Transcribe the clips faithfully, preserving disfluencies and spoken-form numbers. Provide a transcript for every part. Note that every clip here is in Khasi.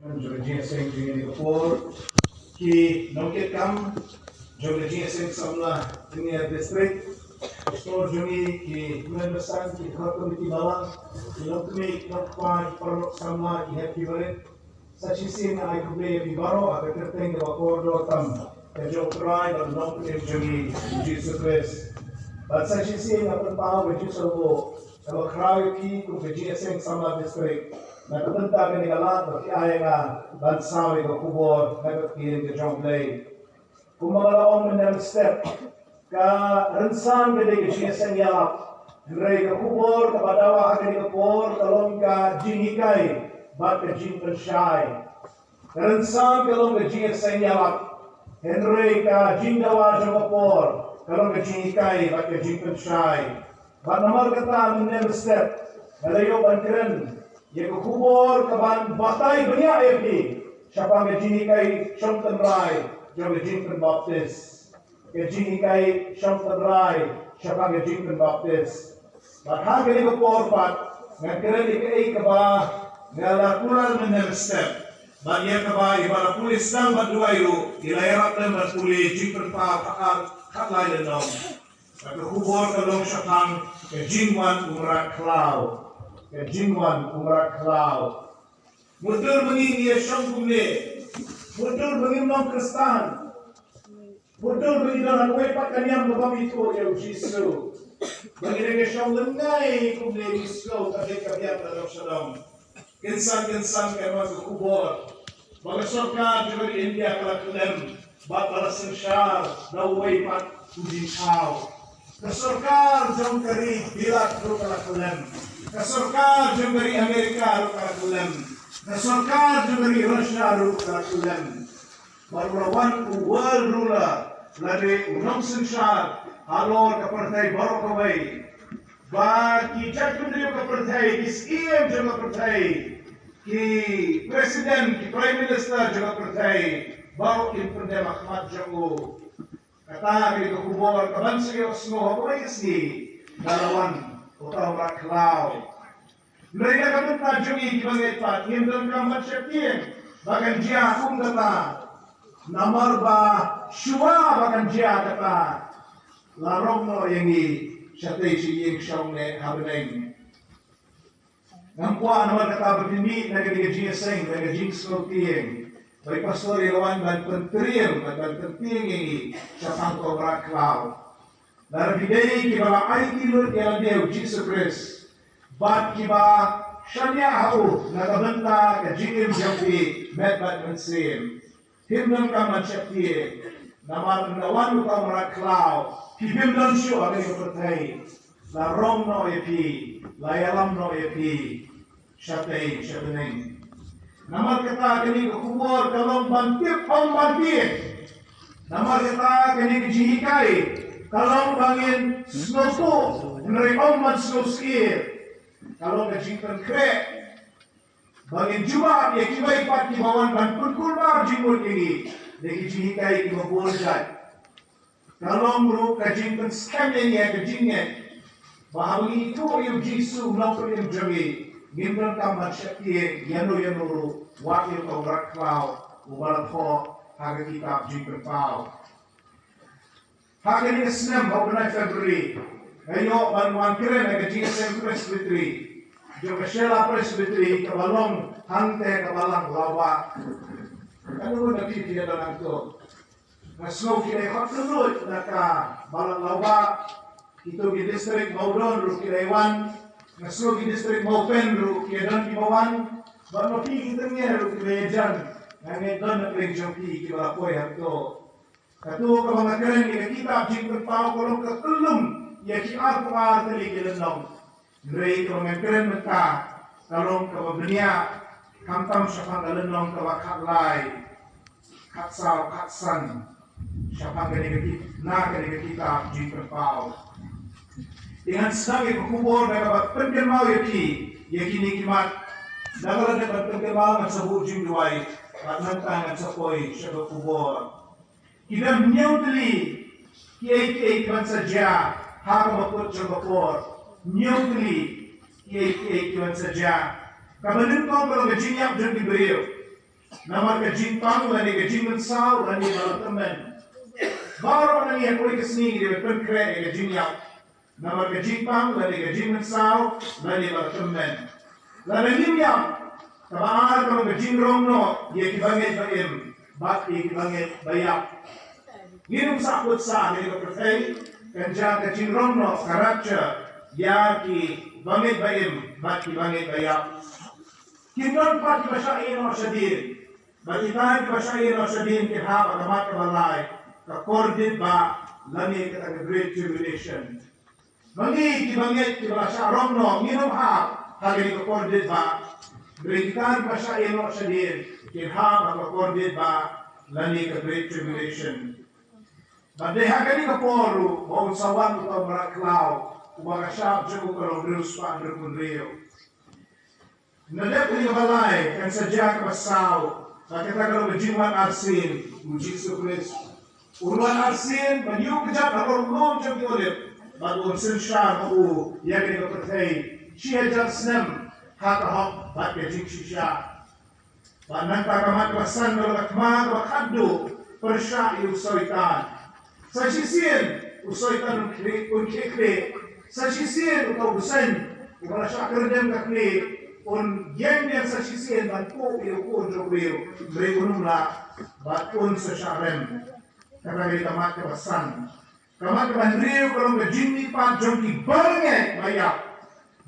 Jong ka jingïaseng jong ngi ka por, ki nongkitkam jong ka jingïaseng samla jong ngi ha district, pastor jong ngi, ki members, ki dkhot committee balang, ki longkmie, ki longkpa, ki paralok samla, ki hep ki barit. Sa shisien nga ai khublei ïa phi baroh ha ka kyrteng kaba kordor tam ka jong U Trai bad Nongpynim jong ngi U Jisu Khrist. Bad sa shisien nga pynpaw ka jingshah kaba khraw ïa phi kum ka jingïaseng samla district, na ka bynta kane ka lad ba phi ai ïa nga ban saw ïa ka khubor na ka ktien ka jong U Blei. Kumba nga la ong mynne mynstep, ka rynsan ka dei ka jingïaseng ïalap. Hynrei ka khubor kaba dawa ha kane ka por ka long ka jinghikai bad ka jingpynshai. Ka rynsan ka long ka jingïaseng ïalap. Hynrei ka jingdawa jong ka por ka long ka jinghikai bad ka jingpynshai. Bad namar kata mynne mynstep nga la ïoh ban kren ïa ka khubor kaban batai bniah ïa phi shaphang ka jinghikai shong tynrai jong ka jingpynbaptis. Ka jinghikai shong tynrai shaphang ka jingpynbaptis. Bad ha kane ka por pat ngan kren ïa kaei kaba nga la kular mynne mynstep. Bad ïa kaba iba la pule sdang bad duwai ruh i la ïarap lem ban pule jingpynpaw khatar khatlai lynnong. Ka khubor ka long shaphang ka jingwan u mrad khlaw. Ka jingwan u mrad khlaw. Mutdur ba ngi ïa shong kumne. Mutdur ba ngim long Khristan. Mutdur ba ngi don hangne pat ka niam ba ngim ithuh ïa U Jisu. Ba ngi dang ïa shong lyngngai kumne, ngi sngew ka dei ka biang ka dong sha dong. Kynsan kynsan ka wan ka khubor ba ka sorkar jong ka ri India ka la khlem bad ba la synshar da uwei pat u jingthaw. Ka sorkar jong ka ri Bilat ruh ka la khlem. Ka sorkar jong ka ri Amerika ruh ka la khlem. Ka sorkar jong ka ri Russia ruh ka la khlem. Bad u la wan u world ruler, lane u nongsynshar halor ka pyrthei baroh kawei. Ba ki jaitbynriew ka pyrthei, ki syiem jong ka pyrthei, ki president, ki prime minister jong ka pyrthei, baroh kin pyndem ha khmat jong u. Kata ka dei ka khubor kaban sa ïohsngew ha kawei ka sngi, ba la wan uta u mrad khlaw. Hynrei na ka bynta jong ngi kiba ngeit pat, ngim donkam ban sheptieng ba kan jia kum kata. Namar ba shuwa ba kan jia kata, la rong noh ïa ngi shatei sha ïing sha ïing ne ha bneng. Ngam kwah namar kata ba phin mih na kane ka jingïaseng, na ka jingsngewtieng, ba i pastor i la wan ban pyntriem, ban, ban pyntieng ïa ngi shaphang uta u mrad khlaw. Lada phi dei kiba la aiti lut ïa lade U Jisu Khrist bad kiba shaniah ha u na ka bynta ka jingim jong phi met bad mynsiem, phim donkam ban sheptieng. Namar ynda wan uta u mrad khlaw, phi phim don shuh ha kane ka pyrthei. La rong noh ïa phi, la ïalam noh ïa phi shatei sha bneng. Namar kata kane ka khubor ka long ban tip, ym ban tieng. Namar kata kane ka jinghikai ka long ba ngin sngewthuh, hynrei ym ban sngewsyier. Ka long ka jingpynkhreh ba ngin jubab ïa kiwei pat kiba wan ban pynkulmar jingmut ïa ngi da ki jinghikai kiba bun jait. Ka long ruh ka jingpynskhem ïa ngi ha ka jingngeit ba haba ngi ithuh ïa U Jisu u Nongpynim jong ngi, ngim donkam ban sheptieng ïano ïano ruh, wat ïa uta u mrad khlaw uba la thoh ha ka kitab Jingpynpaw. Ha kane ka snem ha u bnai February nga ïoh ban wan kren ha ka jingïaseng Presbytery jong ka Shella Presbytery kaba long hangtei ka balang Laubah. Katno ngut na phi phi ïa don hangto? Nga sngew ki dei hot kynduh na ka balang Laubah. Kito ki district ba u don ruh ki dei wan. Nga sngew ki district ba u pen ruh ki don kiba wan. Bad ma phi ki tynrai ruh kiba ïajan. Nga ngeit don na pdeng jong phi kiba la poi hangto. Kato kaba nga kren ïa ka kitab Jingpynpaw ka long ka kyllum ïa ki arphew ar tylli ki lynnong. Hynrei kaba nga kren mynta ka long kaba bniah khamtam shaphang ka lynnong kaba khatlai, khatsaw, khatsan shaphang kane ka kit-, na kane ka kitab Jingpynpaw. Te ngan sdang ïa ka khubor da kaba pynkynmaw ïa phi ïa kine ki mat. Da kaba la dep ban pynkynmaw ngan sa buh jingduwai bad nangta ngan sa poi sha ka khubor. Ki don hynñiew tylli kiei kiei kiban sa jia ha kaba kut jong ka por. Hynñiew tylli kiei kiei kiban sa jia. Kaba nyngkong ka long ka jingïap jong ki briew. Namar ka jingpang lane ka jingmynsaw lane ba la tymmen. Baroh na ngi ha kawei ka sngi ngi dei ban pynkhreh ïa ka jingïap. Namar ka jingpang lane ka jingmynsaw lane ba la tymmen. Lada ngim ïap, kaba ar ka long ka jingrong noh ïa ki bangeit ba im bad ïa ki bangeit ba ïap. Ngin ym sahkut sah ha kane ka pyrthei, kan jia ka jingrong noh, ka rapture, ïa ki bangeit ba im bad ki bangeit ba ïap. Kim don pat kiba shah ïehnoh shadien. Bad kita kiba shah ïehnoh shadien kin hap ha ka mat kaba lai, ka kordit bah, lane kata ka Great Tribulation. Ma ngi ki bangeit kiba la shah rong noh ngin ym hap ha kane ka kordit bah. Hynrei kita kiba shah ïehnoh shadien kin hap ha ka kordit bah, lane ka Great Tribulation. Bad dei ha kane ka por ruh ba un sa wan uta u mrad khlaw, uba ka shap jong u ka long hynriew spah hynriewphew hynriew. Nadep kane kaba lai kan sa jia kaba saw, bad kata ka long ka jingwan arsien u Jisu Khrist. Un wan arsien ban ïuh kjat halor u lum jong ki Olib, bad un synshar ma u ïa kane ka pyrthei shi hajar snem ha ka hok bad ka jingshisha. Bad nangta ka mat kaba san ka long ka thma kaba khatduh pyrshah ïa u Soitan. Sa shisien u Soitan un khlieh, un khie khlieh. Sa shisien uta u bseiñ uba la shah kyrdem ka khlieh un ïeng biang sa shisien ban kuh ïa u Khun jong u briew, hynrei un ym lah, bad un sa shah rem. Kata ka dei ka mat kaba san. Ka mat kaba hynriew ka long ka jingmihpat jong ki bangeit ba ïap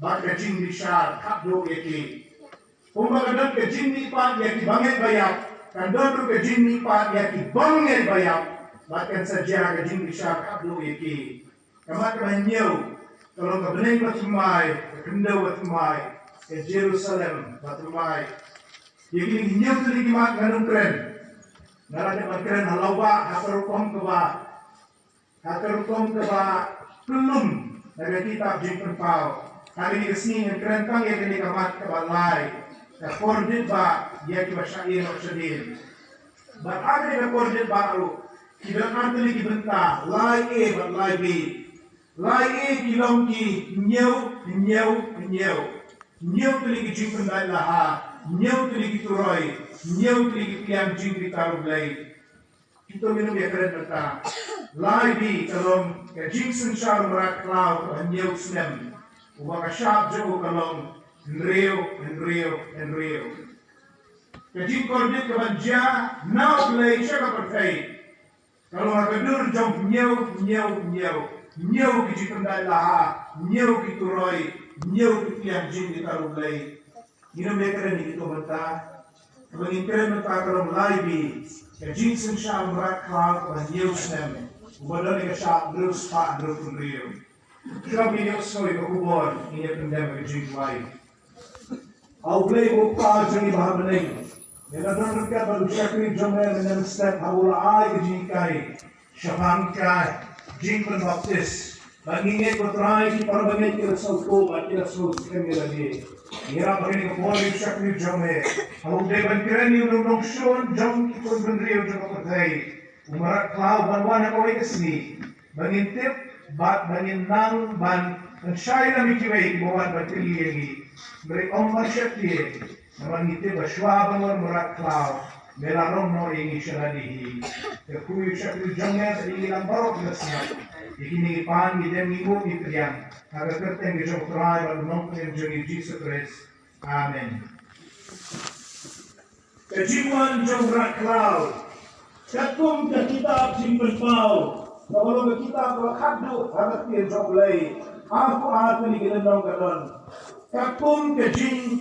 bad ka jingbishar khatduh ïa ki. Kumba ka don ka jingmihpat ïa ki bangeit ba ïap, kan don ruh ka jingmihpat ïa ki bangeit ba ïap, bad kan sa jia ka jingbishar khatduh ïa ki. Ka mat kaba hynñiew ka long ka bneng bathymmai, ka khyndew bathymmai, ka Jerusalem bathymmai. Ïa kine ki hynñiew tylli ki mat ngan ym kren. Nga la dep ban kren halor ba ha ka rukom kaba ha ka rukom kaba kyllum na ka kitab Jingpynpaw. Ha kane ka sngi ngan kren tang ïa kane ka mat kaba lai, ka kordit bah ïa kiba shah ïehnoh shadien. Bad ha kane ka kordit bah ruh ki don ar tylli ki bynta, lai A bad lai B. Lai A ki long ki hynñiew, hynñiew, hynñiew. Hynñiew tylli ki jingpyndait laha, hynñiew tylli ki turoi, hynñiew tylli ki pliang jingbitar U Blei. Kito ngi nym ïakren mynta. Lai B ka long ka jingsynshar mrad khlaw kaba hynñiew snem, uba ka shap jong u ka long hynriew, hynriew, hynriew. Ka jingkordit kaban jia na U Blei sha ka pyrthei ka long ha ka dur jong hynñiew, hynñiew, hynñiew. Hynñiew ki jingpyndait laha, hynñiew ki turoi, hynñiew ki pliang jingbitar U Blei. Ngin ym dei kren ïa kito mynta. Kaba ngin kren mynta ka long Lai B, ka jingsynshar mrad khlaw kaba hynñiew snem, uba don ïa ka shap hynriew spah hynriewphew hynriew. Shuwa ngin ïohsngew ïa ka khubor, ngin ïa pyndem ïa ka jingduwai. A U Blei U Kpa jong ngi ba ha bneng, me la don ryngkat bad u shakri jong me mynne mynstep haba u la ai ka jinghikai shaphang ka jingpynbaptis. Bad ngi ngeit ko Trai, ki para bangeit ki la sngewthuh bad ki la sngewskhem ïa lade. Ngi ïarap ba kane ka por ïa u shakri jong me, haba u dei ban kren ïa u nongshun jong ki khun bynriew jong ka pyrthei, u mrad khlaw ban wan ha kawei ka sngi ba ngin tip bad ba ngin nang ban pynshai lem ïa kiwei kiba wan ban kylli ïa ngi. Hynrei ym ban sheptieng, namar ngi tip ba shuwa ban wan mrad khlaw me la rong noh ïa ngi sha lade hi. Te khublei u shakri jong me bad ïa ngi lang baroh kiba sngap. Ïa kine ki pan ngi dem ngi nguh ngi pdiang ha ka kyrteng ka jong u Trai bad u Nongpynim jong ngi Jisu Khrist. Amen. Ka jingwan jong u mrad khlaw. Katkum ka kitab Jingpynpaw, kaba long ka kitab kaba khatduh ha ka ktien jong U Blei, arphew ar tylli ki lynnong ka don. Katkum ka jing,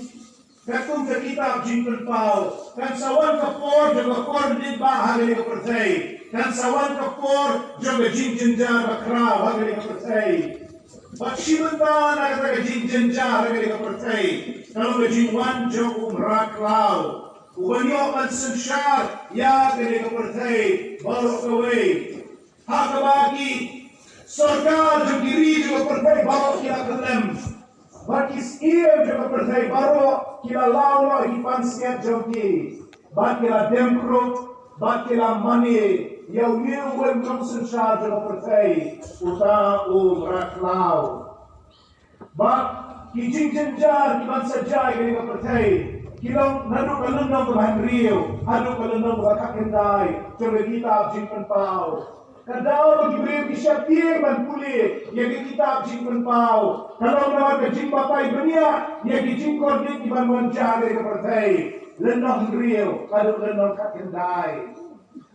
katkum ka kitab Jingpynpaw, kan sa wan ka por jong ka kordit bah ha kane ka pyrthei. Kan sa wan ka por jong ka jingjynjar bakhraw ha kane ka pyrthei. Bad shi bynta na kata ka jingjynjar ha kane ka pyrthei ka long ka jingwan jong u mrad khlaw, uban ïoh ban synshar ïa kane ka pyrthei baroh kawei. Ha kaba ki sorkar jong ki ri jong ka pyrthei baroh ki la kyllem, bad ki syiem jong ka pyrthei baroh ki la law noh ïa ki pansngiat jong ki, bad ki la dem krup, bad ki la mane ïa une uwei u nongsynshar jong ka pyrthei, uta u mrad khlaw. Bad ki jingjynjar kiban sa jia ha kane ka pyrthei, Ki long naduh ka lynnong kaba hynriew haduh ka lynnong kaba khatkhyndai jong ka kitab Jingpynpaw. Ka daw ba ki briew ki sheptieng ban pule ïa ka kitab Jingpynpaw ka long namar ka jingbatai bniah ïa ki jingkordit kiban wan jia ha ka pyrthei. Lynnong hynriew haduh lynnong khatkhyndai.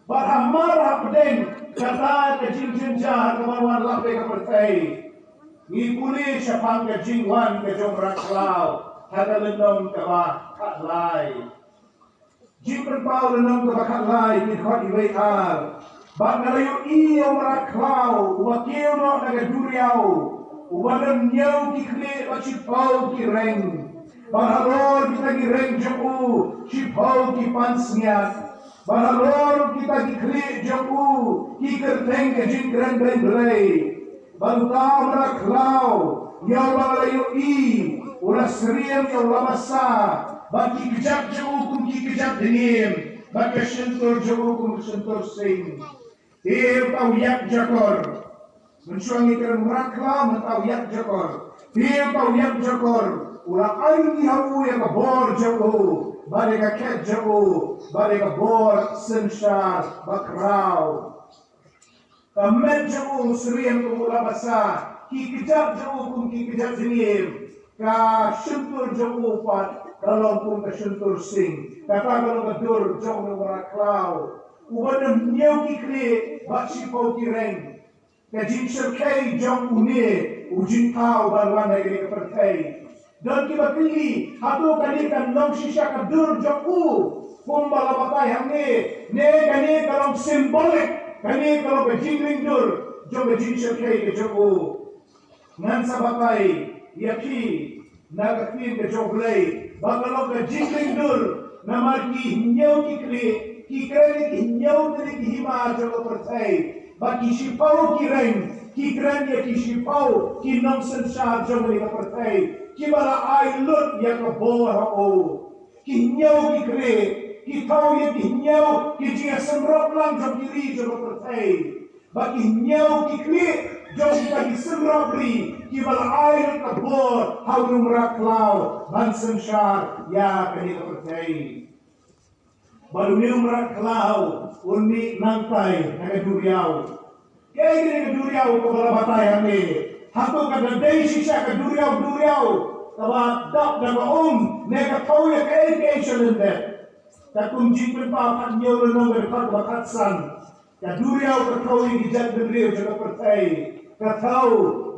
Bad hamar hapdeng kata ka jingjynjar kaba wan lap ïa ka pyrthei, ngi pule shaphang ka jingwan ka jong u mrad khlaw ha ka lynnong kaba khatlai. Jingpynpaw lynnong kaba khatlai, ki dkhot iwei ar. Bad nga la ïohi ïa u mrad khlaw uba kiew noh na ka duriaw, uba don hynñiew ki khlieh bad shiphew ki reng. Bad halor kita ki reng jong u, shiphew ki pansngiat. Bad halor kita ki khlieh jong u ki kyrteng ka jingkren beiñ Blei. Bad uta u mrad khlaw, ïa uba nga la ïohi, u la syriem ïa u labasa, bad ki kjat jong u kum ki kjat jngim, bad ka shyntur jong u kum ka shyntur sing. Te uta u ïakjakor. Mynshuwa ngi kren mrad khlaw, mynta u ïakjakor. Te uta u ïakjakor u la ai ha u ïa ka bor jong u, bad ïa ka khet jong u, bad ïa ka bor synshar bakhraw. Ka met jong u syriem kum u labasa, ki kjat jong u kum ki kjat jngim, ka shyntur jong u pat ka long kum ka shyntur sing. Kata ka long ka dur jong u mrad khlaw. Uba don hynñiew ki khlieh bad shiphew ki reng. Ka jingshyrkhei jong une u jingthaw ban wan ha kane ka pyrthei. Don kiba kylli, hato kane kan long shisha ka dur jong u kumba la batai hangne, ne kane ka long symbolic, kane ka long ka jingringdur jong ka jingshyrkhei ka jong u? Ngan sa batai ïa phi na ka ktien ka jong U Blei ba ka long ka jingringdur, namar ki hynñiew ki khlieh ki kren ïa ki hynñiew tylli ki hima jong ka pyrthei, bad ki shiphew ki reng ki kren ïa ki shiphew ki nongsynshar jong kane ka pyrthei, kiba la ai lut ïa ka bor ha u. Ki hynñiew ki khlieh ki thaw ïa ki hynñiew ki jingïasynrop lang jong ki ri jong ka pyrthei. Bad ki hynñiew ki khlieh jong kita ki synrop ri kiba la ai lut ka bor ha une u mrad khlaw ban synshar ïa kane ka pyrthei. Bad une u mrad khlaw un mih nangtai na ka duriaw. Kaei kane ka duriaw kaba la batai hangne? Hato ka dei shisha ka duriaw, duriaw kaba dap da ka um, ne ka thaw ïa kaei kaei sha lyndet? Katkum Jingpynpaw khathynñiew lynnong ka dkhot kaba khatsan, ka duriaw ka thaw ïa ki jaitbynriew jong ka pyrthei, ka thaw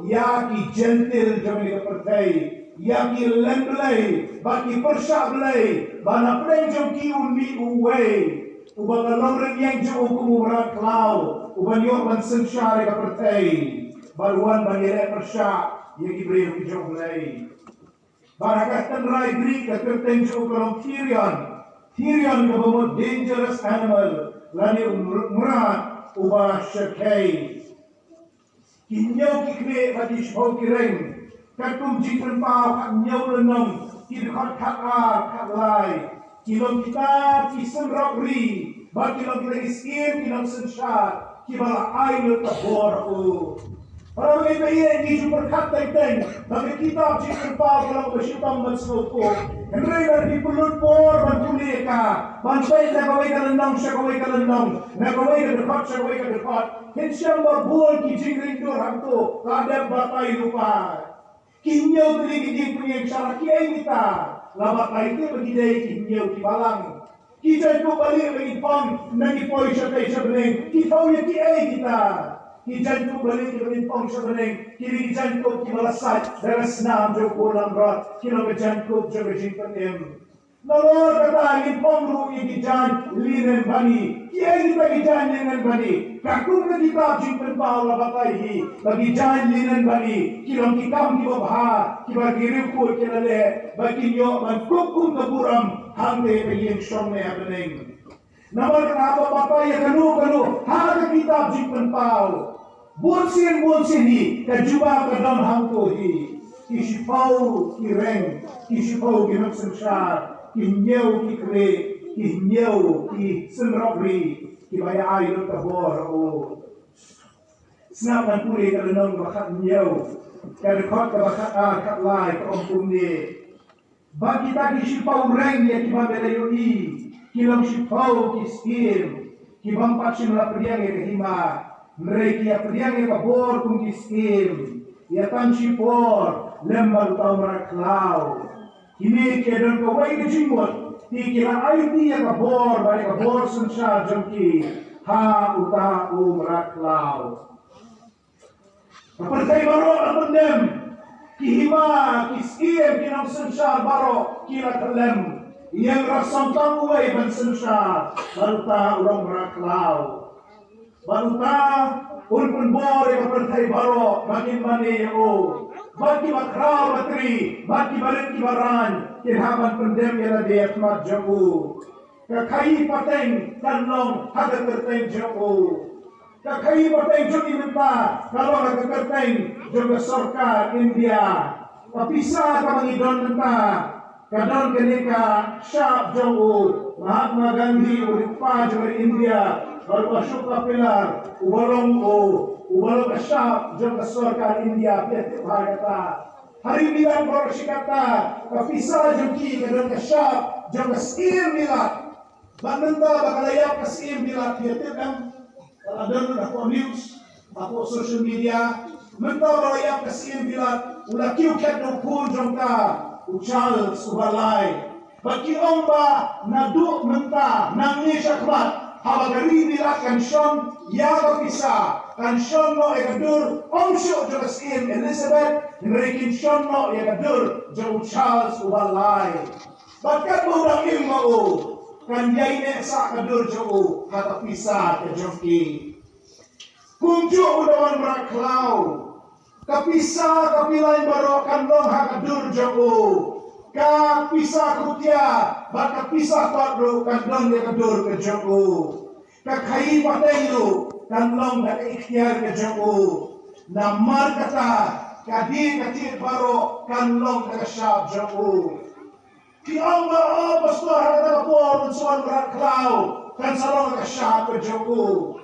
ïa ki jentil jong ka pyrthei, ïa ki len blei bad ki pyrshah blei, bad hapdeng jong ki un mih uwei uba ka long rynïeng jong u kum u mrad khlaw, uban ïoh ban synshar ïa ka pyrthei bad wan ban ïaleh pyrshah ïa ki briew ki jong U Blei. Bad ha ka tynrai Greek ka kyrteng jong u ka long therion. Therion kaba mut dangerous animal lane u mrad uba shyrkhei. Ki hynñiew ki khlieh bad ki shiphew ki reng, katkum Jingpynpaw khathynñiew lynnong ki dkhot khatar khatlai, ki long kita ki synrop ri bad ki long kita ki syiem ki nongsynshar kiba la ai lut ka bor ha u. Para bangeit, ngi ju pyrkhat teng teng ba ka kitab Jingpynpaw ka long kaba shitom ban sngewthuh. Hynrei lada phi pynlut por ban pule ïa ka, ban peit na kawei ka lynnong sha kawei ka lynnong, na kawei ka dkhot sha kawei ka dkhot, phin shem ba bun ki jingringdur hangto la dep batai lypa. Ki hynñiew tylli ki diengphniang sharak, kiei kita? La batai te ba ki dei ki hynñiew ki balang. Ki jaiñkup balieh ba ngin phong na ki poi shatei sha bneng, ki thaw ïa kiei kita? Ki jaiñkup balieh kiba ngin phong sha bneng ki dei ki jaiñkup kiba la sait da ka snam jong u kurnamrot, ki long ka jaiñkup jong ka jingpynim. Nalor kata ngin phong ruh ïa ki jaiñ linen bani. Kiei kita ki jaiñ linen bani? Katkum ka kitab Jingpynpaw la batai hi ba ki jaiñ linen bani ki long ki kam kiba bha kiba ki riewkhuid ki la leh ba kin ïoh ban kup kum ka burom hangtei ha ka ïing shongneng ha bneng. Namar kata haba batai ïa kano kano ha ka kitab Jingpynpaw, bunsien bunsien hi ka jubab ka don hangto hi. Ki shiphew ki reng, ki shiphew ki nongsynshar, ki hynñiew ki khlieh, ki hynñiew ki synrop ri kiba ïa ai lut ka bor ha u. Sngap ban pule ka lynnong kaba khathynñiew, ka dkhot kaba khatar khatlai, ka ong kumne: Bad kita ki shiphew reng ïa ki bym ïohi, ki long shiphew ki syiem, ki bym pat shym la pdiang ïa ka hima, hynrei ki ïa pdiang ïa ka bor kum ki syiem, ïa tang shipor lem bad uta u mrad khlaw. Kine ki ïa don kawei ka jingmut, te ki la aiti ïa ka bor bad ïa ka bor synshar jong ki ha uta u mrad khlaw. Ka pyrthei baroh la pyndem, ki hima, ki syiem, ki nongsynshar baroh ki la kyllem. Ïeng rasam tang uwei ban synshar, bad uta u long mrad khlaw. Bad uta un pynbor ïa ka pyrthei baroh ba kin mane ïa u. Bad kiba khraw batri, bad kiba rit kiba rain, kin hap ban pyndem ïa lade ha khmat jong u. Ka khaii pateng kan long ha ka kyrteng jong u. Ka khaii pateng jong ngi mynta ka long ha ka kyrteng jong ka sorkar India. Ka pisa kaba ngi don mynta ka don kane ka shap jong u Mahatma Gandhi, u dei u kpa jong ka India, bad u Ashoka Pillar uba long u, uba long ka shap jong ka sorkar India, phi tip bha ïa kata. Hari Milad baroh shi katta, ka pisa jong ki ka don ka shap jong ka Syiem Milad. Bad mynta ba ka la ïap ka Syiem Milad, phi tip em? Ka la don hapoh news, hapoh social media. Mynta ba la ïap ka Syiem Milad, u la kiew khet da u khun jong ka, u Charles uba lai. Bad ki ong ba naduh mynta nangne shakhmat, haba ka Ri Milad kan shon ïa ka pisa, kan shon noh ïa ka dur, ym shuh jong ka Syiem Elizabeth, hynrei kin shon noh ïa ka dur jong u Charles uba lai. Bad katba u dang im ma u, kan ïai neh sah ka dur jong u ha ka pisa ka jong ki. Kumjuh u da wan mrad khlaw, ka pisa ka pilai baroh kan long ha ka dur jong u. Ka pisa khutia bad ka pisa kot ruh kan don ïa ka dur ka jong u. Ka khaii pateng ruh kan long da ka iktiar ka jong u. Namar kata, ka die ka tied baroh kan long da ka shap jong u. Ki ong ba, "Oh, pastor, ha kata ka por un sa wan mrad khlaw, kan sa long ha ka shap ka jong u."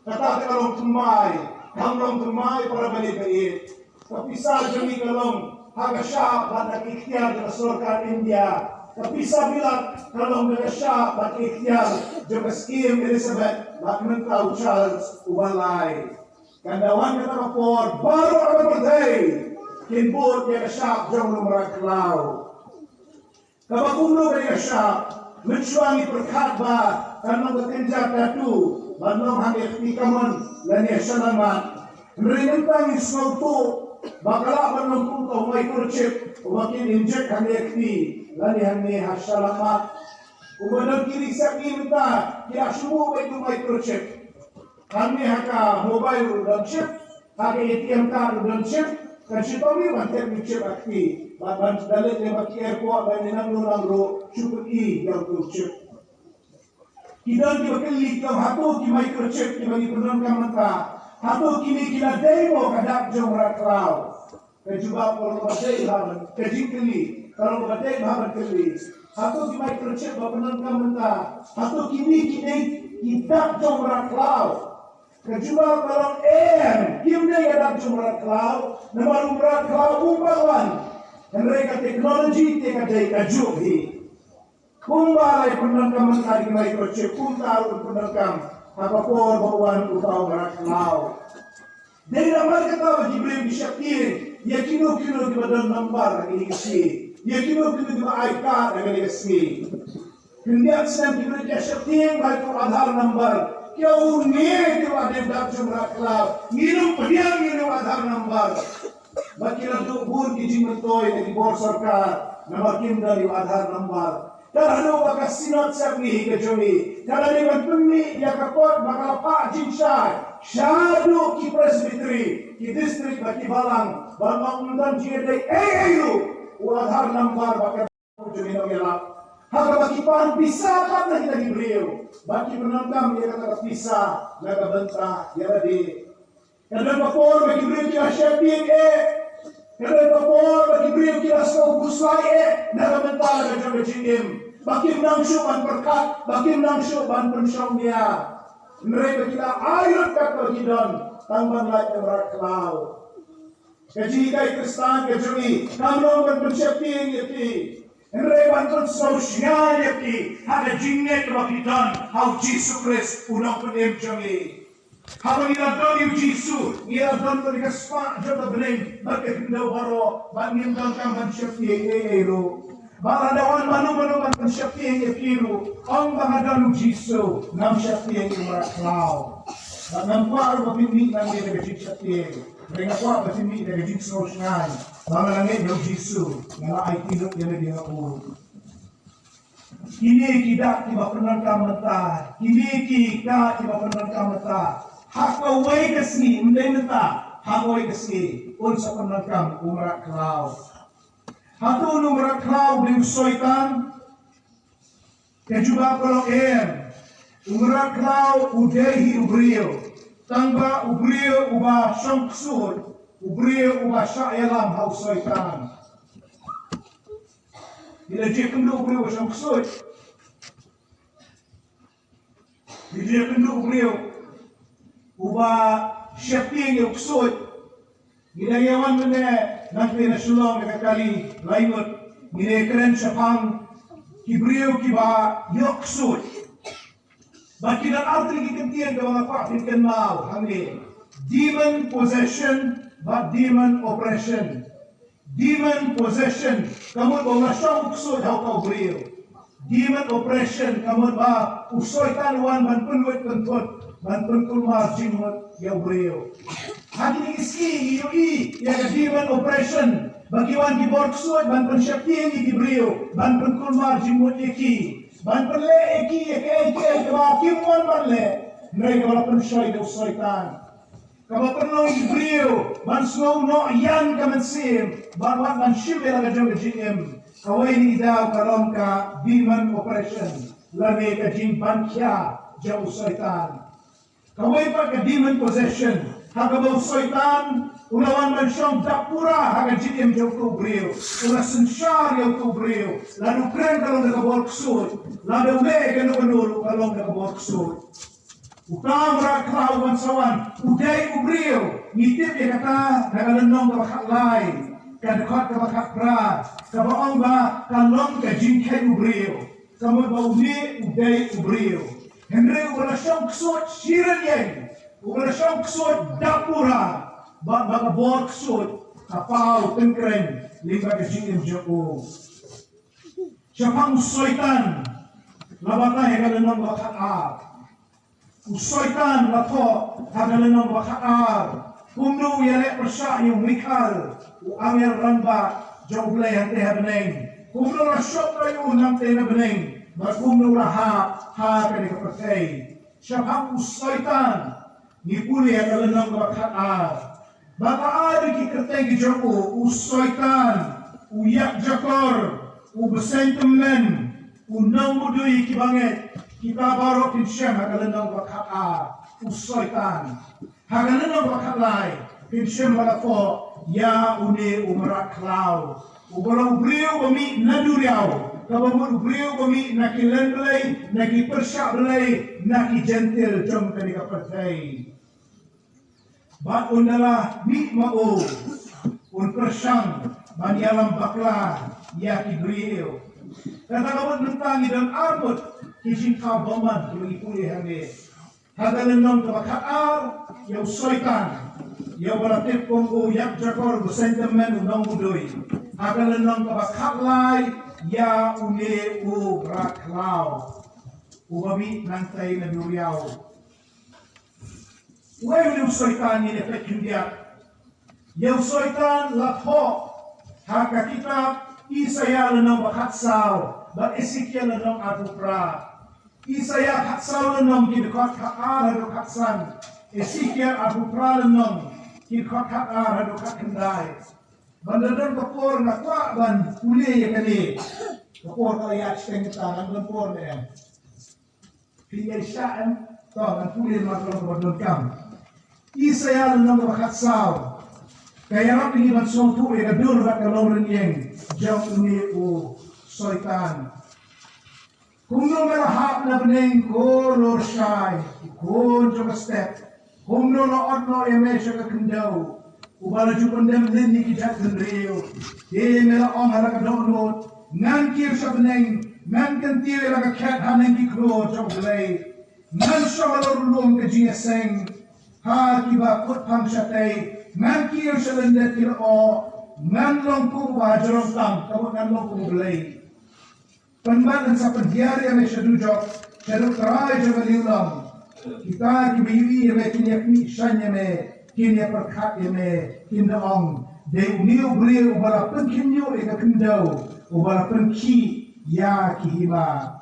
Kata te ka long thymmai, kam long thymmai, para bangeit. Ka pisa jong ngi ka long ha ka shap bad ha ka iktiar jong ka sorkar India. Ka pisa Milad ka long ha ka shap bad ka iktiar jong ka Syiem Elizabeth bad mynta u Charles uba lai. Kan da wan kata ka por, baroh ka pyrthei kin bud ïa ka shap jong u mrad khlaw. Kaba kumno ka dei ka shap, mynshuwa ngi pyrkhat ba kan long ka kynja tattoo ban long hangne ha kti kamon lane ha shyllamat. Hynrei mynta ngi sngewthuh ba ka lah ban long kum uta u microchip uba kin inject hangne ha kti lane hangne ha shyllamat. Uba don ki ri sepngi mynta ki la shu buh beit u microchip. Hangne ha ka mobile ruh don chip, ha ka A T M card ruh don chip, kan shitom ïa u ban tep ïa u chip ha kti, bad ban da leit lem ha ki airport lane nangno nangno ruh shu pyni ïa uto u chip. Ki don kiba kylli ki ong hato ki microchip kiba ngi pyndonkam mynta, hato kine ki la dei mo ka dak jong u mrad khlaw. Ka jubab ka long ba dei bha ban, ka jingkylli ka long ba dei bha ban kylli. Hato ki microchip ba pyndonkam mynta, hato kine ki dei ki dak jong u mrad khlaw? Ka jubab ka long em, kim dei ka dak jong u mrad khlaw, namar u mrad khlaw um pat wan. Hynrei ka technology te ka dei kajuh hi. Kumba la pyndonkam mynta ki microchip, kumta ruh pyndonkam ha ka por ba wan uta u mrad khlaw. Dei namar kata ba ki briew ki sheptieng ïa kino kino kiba don number ha kine ki sngi, ïa kino kino kiba ai card ha kine ki sngi. Khyndiat snem ki briew ki sheptieng ba ïa u Aadhaar number, ki ong, une te u dei u dak jong u mrad khlaw, ngin ym pdiang ïa une u Aadhaar number. Bad ki la duh bun ki jingmyntoi na ki bor sorkar namar kim don ïa u Aadhaar number. Tang haduh ba ka Synod Sepngi ka jong ngi ka la dei ban pynmih ïa ka kot ba ka la phah jingshai shaduh ki presbytery, ki district bad ki balang, ban ong ym don jingïadei ei ei ruh, u Aadhaar number ba ka jong ngi nongïalap. Ha kaba ki pan pisa pat na kita ki briew bad ki pyndonkam ïa kata ka pisa na ka bynta ïa lade. Ka don ka por ba ki briew ki la sheptieng eh. Ka don ka por ba ki briew ki la sngew khuslai eh na ka bynta ka jong ka jingim. Ba kim nang shuh ban pyrkhat, ba kim nang shuh ban pynshong nia. Hynrei ba ki la ai lut katba ki don tang ban lait ïa u mrad khlaw. Ka jinghikai Khristan ka jong ngi kam long ban pynsheptieng ïa ki. Hynrei ban pynsngew shngaiñ ïa phi ha ka jingngeit kaba phi don ha u Jisu Khrist u nongpynim jong ngi. Haba ngi la don ïa u Jisu, ngi la don bad ka spah jong ka bneng bad ka khyndew baroh, bad ngim donkam ban sheptieng ei ei ruh. Bad lada wan mano mano ban pynsheptieng ïa phi ruh, ong ba nga don u Jisu, ngam sheptieng ïa u mrad khlaw. Bad ngam kwah ruh ba phin mih nangne da ka jingsheptieng. Hynrei nga kwah ba phin mih da ka jingsngew shngaiñ ba nga la ngeit ïa u Jisu, nga la aiti lut ïa lade ha u. Kine ki dak kiba pyndonkam mynta, kine ki dak kiba pyndonkam mynta, ha kawei ka sngi, ym dei mynta, ha kawei ka sngi un sa pyndonkam u mrad khlaw. Hato u mrad khlaw u dei u Soitan? Ka jubab ka long em. U mrad khlaw u dei hi u briew, tangba u briew uba shong ksuid, u briew uba shah ïalam ha u Soitan. Ngi la jied kynduh u briew uba shong ksuid. Ngi la jied kynduh u briew uba sheptieng ïa u ksuid. Ngi dang ïa wan mynne nangta na Shillong da ka kali lai ngut. Ngi dang ïa kren shaphang ki briew kiba ïoh ksuid. Bad ki don artylli ki kyntien kaba nga kwah phin kynmaw hangne. Demon possession bad demon oppression. Demon possession ka mut ba u la shong u ksuid ha uta u briew. Demon oppression ka mut ba u Soitan u wan ban pynwit pynthut, ban pynkulmar jingmut ïa u briew. Ha kine ki sngi ngi ïohi ïa ka demon oppression, ba ki wan ki bor ksuid ban pynsheptieng ïa ki briew, ban pynkulmar jingmut ïa ki, ban pynleh ïa ki ïa kaei kaei kaba kim wan ban leh, hynrei kaba la pynshoi da u Soitan. Kaba pynlong ïa ki briew ban sngew noh ïa ka mynsiem, ban wan ban shim ïa la ka jong ka jingim. Kawei na ki daw ka long ka demon oppression, lane ka jingban khia jong u Soitan. Kawei pat ka demon possession, ha kaba u Soitan u la wan ban shong dap pura ha ka jingim jong uto u briew, u la synshar ïa uto u briew, lada u kren ka long da ka bor ksuid, lada u leh kano kano ruh ka long da ka bor ksuid. Uta u mrad khlaw uban sa wan u dei u briew, ngi tip ïa kata na ka lynnong kaba khatlai, ka dkhot kaba khatphra, kaba ong ba ka long ka jingkheiñ u briew. Ka mut ba une u dei u briew. Hynrei uba la shong ksuid shirynieng, uba la shong ksuid dap pura, bad ba ka bor ksuid ka paw tyngkreiñ lyngba ka jingim jong u. Shaphang u Soitan, la batai ha ka lynnong ba khatar. U Soitan la thoh ha ka lynnong ba khatar kumno u ïaleh pyrshah ïa u Mikhael, u angel rangbah jong U Blei hangtei ha bneng. Kumno la shong ïa u nangtei na bneng, bad kumno la hap ha kane ka pyrthei. Shaphang u Soitan, ngi pule ha ka lynnong ba khatar. Bad la ai ki kyrteng ki jong u, u Soitan, u ïakjakor, u bseiñ tymmen, u nongmudui ïa kiba ngeit, kita baroh phin shem ha ka lynnong ba khatar, u Soitan. Ha ka lynnong ba khatlai, phin shem ba la thoh ïa une u mrad khlaw. Uba long u briew ba mih na duriaw, kaba mut u briew ba mih na ki len blei, na ki pyrshah blei, na ki jentil jong kane ka pyrthei. Bad un da la mih ma u, un pyrshang ban ïalam bakla ïa ki briew. Kata ka mut mynta ngi don ar ngut ki jingthaw bymman kiba ngi pule hangne. Ha ka lynnong kaba khatar, ïa u Soitan, ïa uba la tip kum u ïakjakor, u bseiñ tymmen, u nongmudui. Ha ka lynnong kaba khatlai, ïa une u mrad khlaw, uba mih nangtei na duriaw. Uei une u Soitan? Ngin ïa peit khyndiat. Ïa u Soitan la thoh ha ka kitab Isaïah lynnong ba khatsaw bad Esekiel lynnong arphew phra. Isaïah khatsaw lynnong, ki dkhot khatar haduh khatsan. Esekiel arphew phra lynnong, ki dkhot khatar haduh khatkhyndai. Ban da don ka por nga kwah ban pule ïa kane. Ka por ka ïaid shiteng, ngan don por ne em? Phi ïaishah em? To, ngan pule namar ka long kaba donkam. Isaïah lynnong ba khatsaw. Ka ïarap ïa ngi ban sngewthuh ïa ka dur bad ka longrynieng jong une u Soitan. Kumno me la hap na bneng, ko Lurshai, ko khun jong ka step? Kumno la ot noh ïa me sha ka khyndew, uba la ju pyndem lynti ki jait bynriew? Te me la ong ha la ka dohnud, Ngan kiew sha bneng, ngan kyntiew ïa la ka khet haneng ki khlur jong U Blei. Ngan shong halor u lum ka jingïaseng ha kiba kut phang shatei, ngan kiew sha lyndet ki lyoh, ngan long kum uba hajrong tam, ka mut ngan long kum U Blei. Pynban ngan sa pynhiar ïa me sha dujok, shaduh trai jong ka liang long. Kita kiba ïohi ïa me kin ïa pynshai ïa me, kin ïa pyrkhat ïa me, kin da ong, dei une u briew uba la pynkhynñiuh ïa ka khyndew, uba la pynkhih ïa ki hima.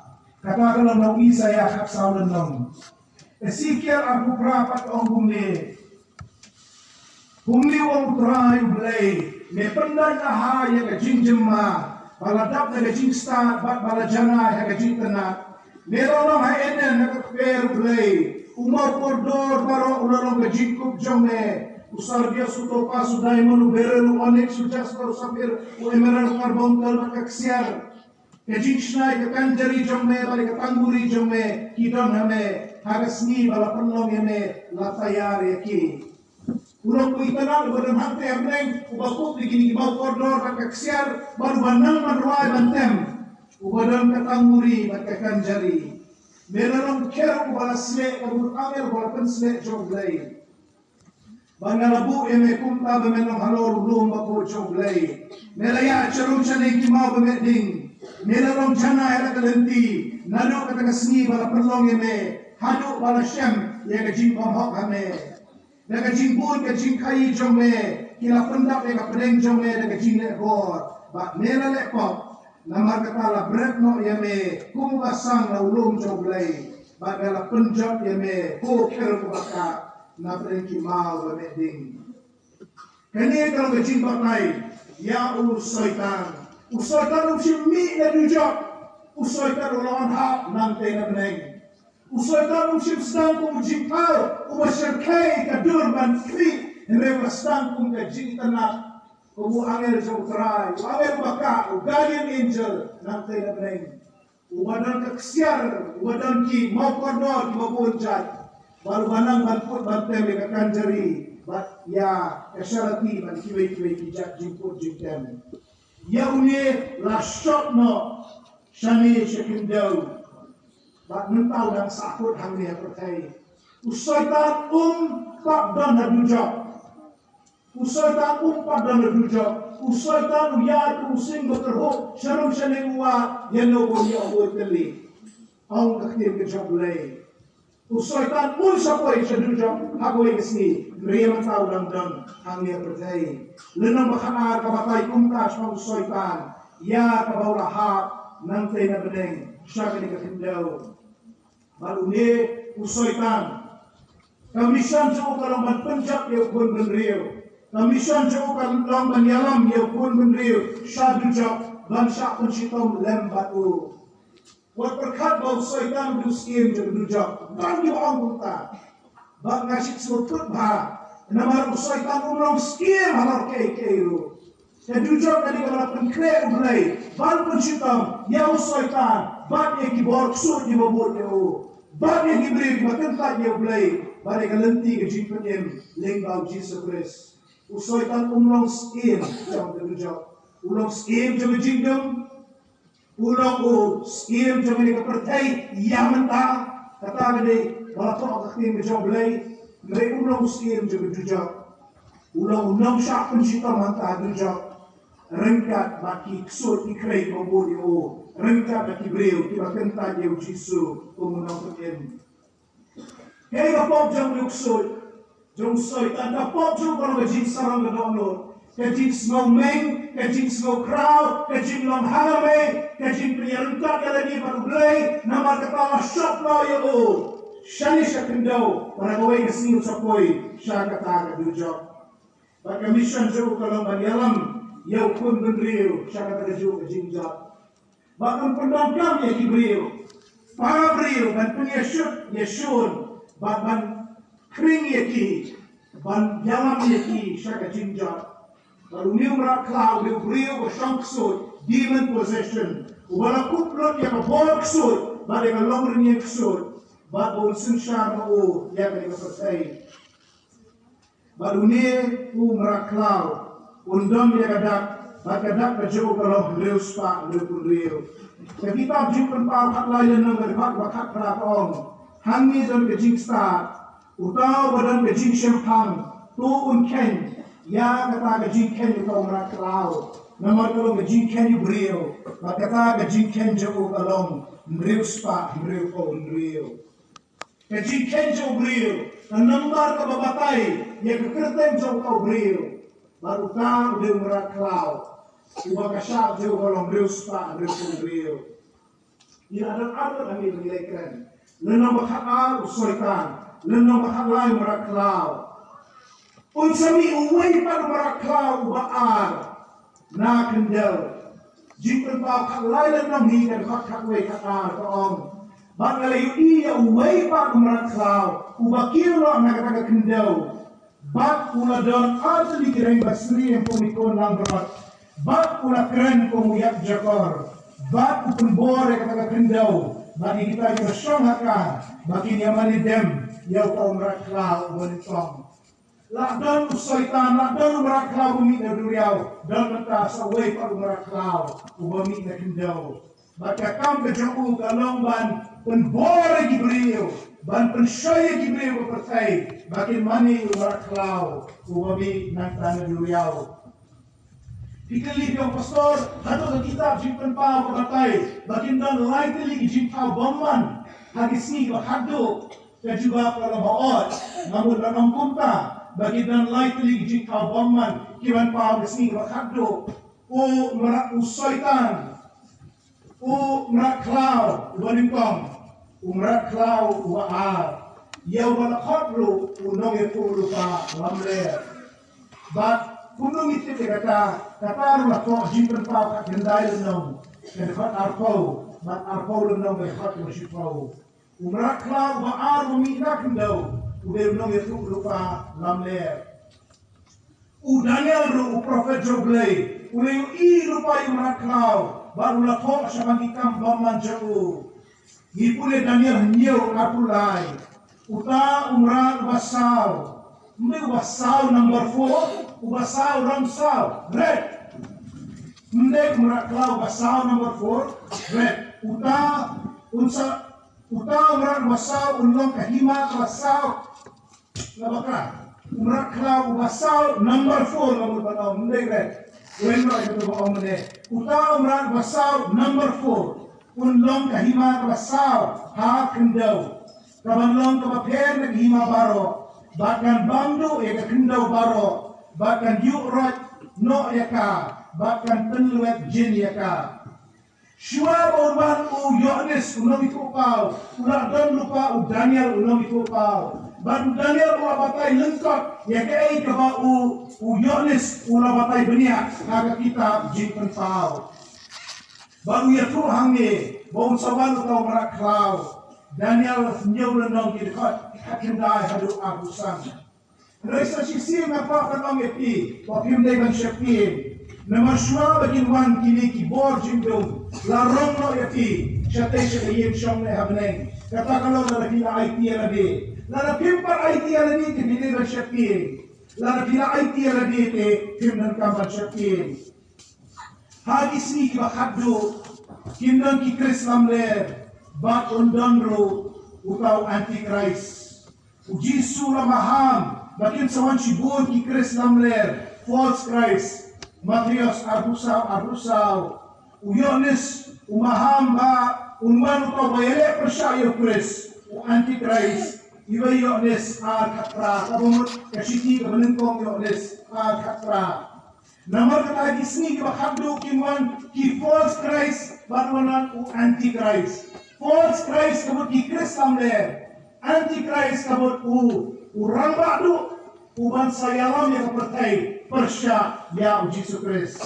Kata ka long na u Isaïah khatsaw lynnong. Esekiel arphew phra pat ka ong kumne. Kumne u ong U Trai U Blei, me pyndait la ha ïa ka jingjemma, ba la dap da ka jingstad bad ba la janai ha ka jingtynnat. Me la long ha Eden ha ka kper U Blei, u mawkordor baroh u la long ka jingkup jong me. U sardius, u topas, u diamond, u beryl, u onyx, u jasper, u sapphir, u emerald, u carbuncle bad ka ksiar. Ka jingshna ïa ka kanjari jong me bad ïa ka tangburi jong me ki don ha me, ha ka sngi ba la pynlong ïa me la tayar ïa ki. U long uba itynnad uba don hangtei ha bneng, uba kup da kine ki mawkordor bad ka ksiar, bad uba nang ban rwai ban tem, uba don ka tangburi bad ka kanjari. Me la long cherub uba la sleh, ka mut angel uba la pynsleh jong U Blei. Bad nga la buh ïa me kumta ba men long halor u lum bakhuid jong U Blei. Me la ïaid sharum shaneng ki maw ba meh ding. Me la long janai ha la ka lynti, naduh kata ka sngi ba la pynlong ïa me, haduh ba la shem ïa ka jingbymhok ha me. Da ka jingbun ka jingkhaii jong me ki la pyndap ïa ka pdeng jong me da ka jingleh bor. Bad me la leh pop, namar kata la bret noh ïa me kum uba sang na u lum jong U Blei. Bad nga la pynjot ïa me ko cherub uba kah na pdeng ki maw ba meh ding. Kane ka long ka jingbatai ïa u Soitan. U Soitan um shym mih na dujok. U Soitan u la wan hap nangtei na bneng. U Soitan um shym sdang kum u jingthaw uba shyrkhei ka dur ban khmih, hynrei u la sdang kum ka jingitynnad, kum u angel jong U Trai, u angel uba kah, u guardian angel nangtei na bneng. Uba don ka ksiar, uba don ki mawkordor kiba bun jait, bad uba nang ban put ban tem ïa ka kanjari bad ïa ka sharati bad kiwei kiwei ki jait jingput jingtem. Ïa une la shot noh shane sha khyndew bad mynta u dang sahkut hangne ha pyrthei. U Soitan um pat don ha dujok. U Soitan um pat don ha dujok. U Soitan u ïaid kum u sing ba kyrhuh sharum shaneng, u wad ïano ba un ïoh ba un kylli. Ong ka ktien ka jong U Blei, u Soitan un sa poi sha dujok ha kawei ka sngi, hynrei mynta u dang don hangne ha pyrthei. Lynnong ba khatar ka batai kumta shaphang u Soitan, ïa kaba u la hap nangtei na bneng sha kane ka khyndew. Bad une u Soitan, ka mission jong u ka long ban pynjot ïa u khun bynriew. Ka mission jong u ka long ban ïalam ïa u khun bynriew sha dujok ban shah pynshitom lem bad u. Wat pyrkhat ba u Soitan u dei u syiem jong ka dujok. Don kiba ong kumta. Bad nga sngewthuh bha, namar u Soitan um long syiem halor kaei kaei ruh. Ka dujok ka dei kaba la pynkhreh U Blei ban pynshitom ïa u Soitan bad ïa ki bor ksuid kiba bud ïa u, bad ïa ki briew kiba kyntait ïa U Blei, bad ïa ka lynti ka jingpynim lyngba U Jisu Khrist. U Soitan um long syiem jong ka dujok. U long syiem jong ka jingdum. U long u syiem jong kane ka pyrthei ïa mynta, kata ka dei ba la thoh ha ka ktien ka jong U Blei. Hynrei um long u syiem jong ka dujok. U long u nongshah pynshitom hangta ha dujok, ryngkat bad ki ksuid ki khrei kiba bud ïa u, ryngkat bad ki briew kiba kyntait ïa U Jisu kum u Nongpynim. Kaei ka pop jong u ksuid, jong u Soitan? Ka pop jong u ka long ka jingsarong ka dohnud, ka jingsngew meng, ka jingsngew khraw, ka jinglong hangamei, ka jingpynïaryngkat ïa lade bad U Blei. Namar kata la shot noh ïa u shane sha khyndew, bad ha kawei ka sngi u sa poi sha kata ka dujok. Bad ka mission jong u ka long ban ïalam ïa u khun bynriew sha kata kajuh ka jingjot. Bad ban pyndonkam ïa ki briew, para briew, ban pynïashut ïashun, bad ban khring ïa ki, ban ïalam ïa ki sha ka jingjot. Bad une u mrad khlaw u dei u briew uba shong ksuid, demon possession, uba la kup lut ïa ka bor ksuid bad ïa ka longrynïeng ksuid, bad ba un synshar ma u ïa kane ka pyrthei. Bad une u mrad khlaw un don ïa ka dak Bad ka dak ka jong u ka long hynriew spah hynriewphew hynriew. Ka kitab Jingpynpaw khatlai lynnong ka dkhot ba khatphra ka ong, hangne don ka jingstad, uta uba don ka jingshemphang, to un kheiñ ïa kata ka jingkheiñ uta u mrad khlaw. Namar ka long ka jingkheiñ u briew, bad kata ka jingkheiñ jong u ka long hynriew spah hynriewphew hynriew. Ka jingkheiñ jong u briew, ka nambar kaba batai ïa ka kyrteng jong uta u briew. Bad uta u dei u mrad khlaw, uba ka shad jong u ka long hynriew spah hynriewphew hynriew. Ngi la don ar ngut hangne ba ngi la ïakren. Lynnong ba khatar u Soitan, lynnong ba khatlai u mrad khlaw. Un sa mih uwei pat u mrad khlaw uba ar na khyndew. Jingpynpaw khatlai lynnong hi ka dkhot khatwei khatar ka ong, bad nga la ïohi ïa uwei pat u mrad khlaw uba kiew noh na kata ka khyndew. Bad u la don ar tylli ki reng basri kum ki khun langbrot. Bad u la kren kum u ïakjakor. Bad u pynbor ïa kata ka khyndew bad ïa kita kiba shong ha ka, ba kin ïamane dem ïa uta u mrad khlaw uba nyngkong. La don u Soitan, la don u mrad khlaw uba mih na duriaw, don mynta sa uwei pat u mrad khlaw uba mih na khyndew. Bad ka kam ka jong u ka long ban pynbor ïa ki briew, ban pynshoi ïa ki briew ba pyrthei ba kin mane ïa u mrad khlaw uba mih nangta na duriaw. Phi kylli ïa u pastor, hato ka kitab Jingpynpaw ka batai ba kin don lai tylli ki jingthaw bymman ha ki sngi ba khatduh? Ka jubab ka long hooid, nga mut ban ong kumta, ba kin don lai tylli ki jingthaw bymman kiban paw ha ki sngi ba khatduh. U mrad, u Soitan, u mrad khlaw uba nyngkong, u mrad khlaw uba ar, ïa uba la khot ruh u nongïathuhlypa lamler. Bad kumno ngi tip ïa kata? Kata ruh la thoh Jingpynpaw khatkhyndai lynnong ka dkhot arphew bad arphew lynnong ka dkhot kaba shiphew. U mrad khlaw uba ar uba mih na khyndew u dei u nongïathuhlypa lamler. U Daniel ruh u prophet jong U Blei u la ïohi lypa ïa u mrad khlaw bad u la thoh shaphang ki kam bymman jong u. Ngi pule Daniel hynñiew arphew lai. Uta u mrad uba saw, ym dei uba saw number four, uba saw, rong saw, red. Ym dei u mrad khlaw uba saw number four, red. Uta un sa, uta u mrad uba saw un long ka hima kaba saw nga bakla. U mrad khlaw uba saw number four nga mut ban ong, ym dei red. Wen noh ïa kata ba ong mynne. Uta u mrad uba saw number four un long ka hima kaba saw ha khyndew, kaban long kaba pher na ka hima baroh, bad kan bam duh ïa ka khyndew baroh, bad kan ïuh roit noh ïa ka, bad kan pynlwet jin ïa ka. Shuwa ba u wan u Ïoannis u nongïathuhpaw, u la don lypa u Daniel u nongïathuhpaw. Bad u Daniel u la batai lyngkot ïa kaei kaba u, u Ïoannis u la batai bniah ha ka kitab Jingpynpaw. Bad u ïathuh hangne ba un sa wan uta u mrad khlaw. Daniel hynñiew lynnong ki dkhot khatkhyndai haduh arphew san. Hynrei sa shisien nga kwah ban ong ïa phi ba phim dei ban sheptieng. Namar shuwa ba kin wan kine ki bor jingdum, la rong noh ïa phi shatei sha ka ïing shong leh ha bneng. Kata ka long lada phi la aiti ïa lade. Lada phim pat aiti ïa lade te phi dei ban sheptieng. Lada phi la aiti ïa lade te phim donkam ban sheptieng. Ha ki sngi kiba khatduh kin don ki Khrist lamler bad un don ruh uta u Antichrist. U Jisu u la maham ba kin sa wan shibun ki Khrist lamler, false Christ. Mathaios arphew saw, arphew saw. U Ïoannis u maham ba un wan uta uba ïaleh pyrshah ïa u Khrist, u Antichrist. Iwei Ïoannis ar khatphra, kaba mut ka shithi kaba nyngkong Ïoannis ar khatphra. Namar kata ha ki sngi kiba khatduh kin wan ki false Christ bad wan u Antichrist. False Christ ka mut ki Khrist lamler. Antichrist ka mut u, u rangbah duh uban sa ïalam ïa ka pyrthei pyrshah ïa u Jisu Khrist.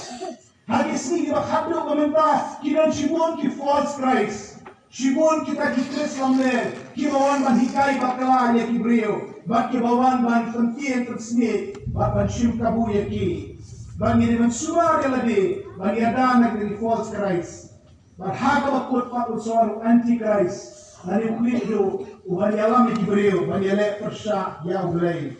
Ha ki sngi kiba khatduh ka mynta ki don shibun ki false Christ. Shibun kita ki Khrist lamler kiba wan ban hikai bakla ïa ki briew bad kiba wan ban pynthied pynsnieh bad ban shim kabu ïa ki. Bad ngi dei ban sumar ïa lade ban ïada na kita ki false Christ. Bad ha kaba kut pat u sa wan u Antichrist, lane u khlieh duh uban ïalam ïa ki briew ban ïaleh pyrshah ïa U Blei.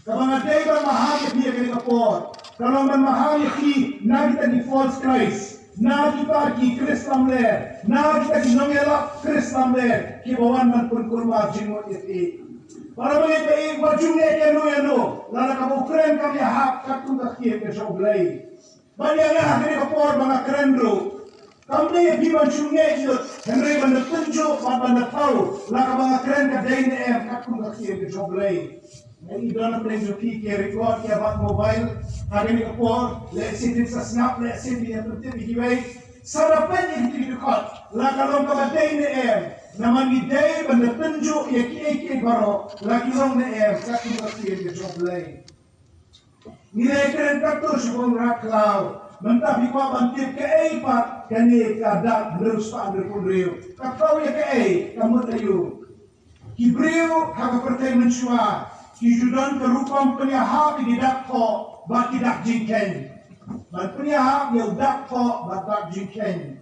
Kaba nga dei ban maham ïa phi ha kane ka por ka long ban maham ïa phi na kita ki false Christ, na kita ki Khrist lamler, na kita ki nongïalap Khrist lamler kiba wan ban pynkulmar jingmut ïa phi. Para bangeit ba ïeit, wat ju ngeit ïano ïano, lada kaba u kren kam ïahap katkum ka ktien ka jong U Blei. Bad ïa nga ha kane ka por ba nga kren ruh, kam dei ïa phi ban shu ngeit lut, hynrei ban da tynjuh bad ban da thaw la kaba nga kren ka dei ne em katkum ka ktien ka jong U Blei. Nga i don na pdeng jong phi ki record ïa bad mobile ha kane ka por, lehse phin sa sngap, lehse phin ïa pyntip ïa kiwei. Sa da peit ïa kita ki dkhot la ka long kaba dei ne em. Namar ngi dei ban da tynjuh ïa kiei kiei baroh la ki long ne em katkum ka ktien ka jong U Blei. Ngi la kren katto sha u Mrad Khlaw. Mynta phi kwah ban tip kaei pat kane ka dak hynriew spah hynriewphew hynriew? Ka thaw ïa kaei, ka mut aïu? Ki briew ha ka pyrthei mynshuwa ki ju don ka rukom pynïahap ïa ki dak thoh bad ki dak jingkheiñ. Ban pynïahap ïa u dak thoh bad dak jingkheiñ.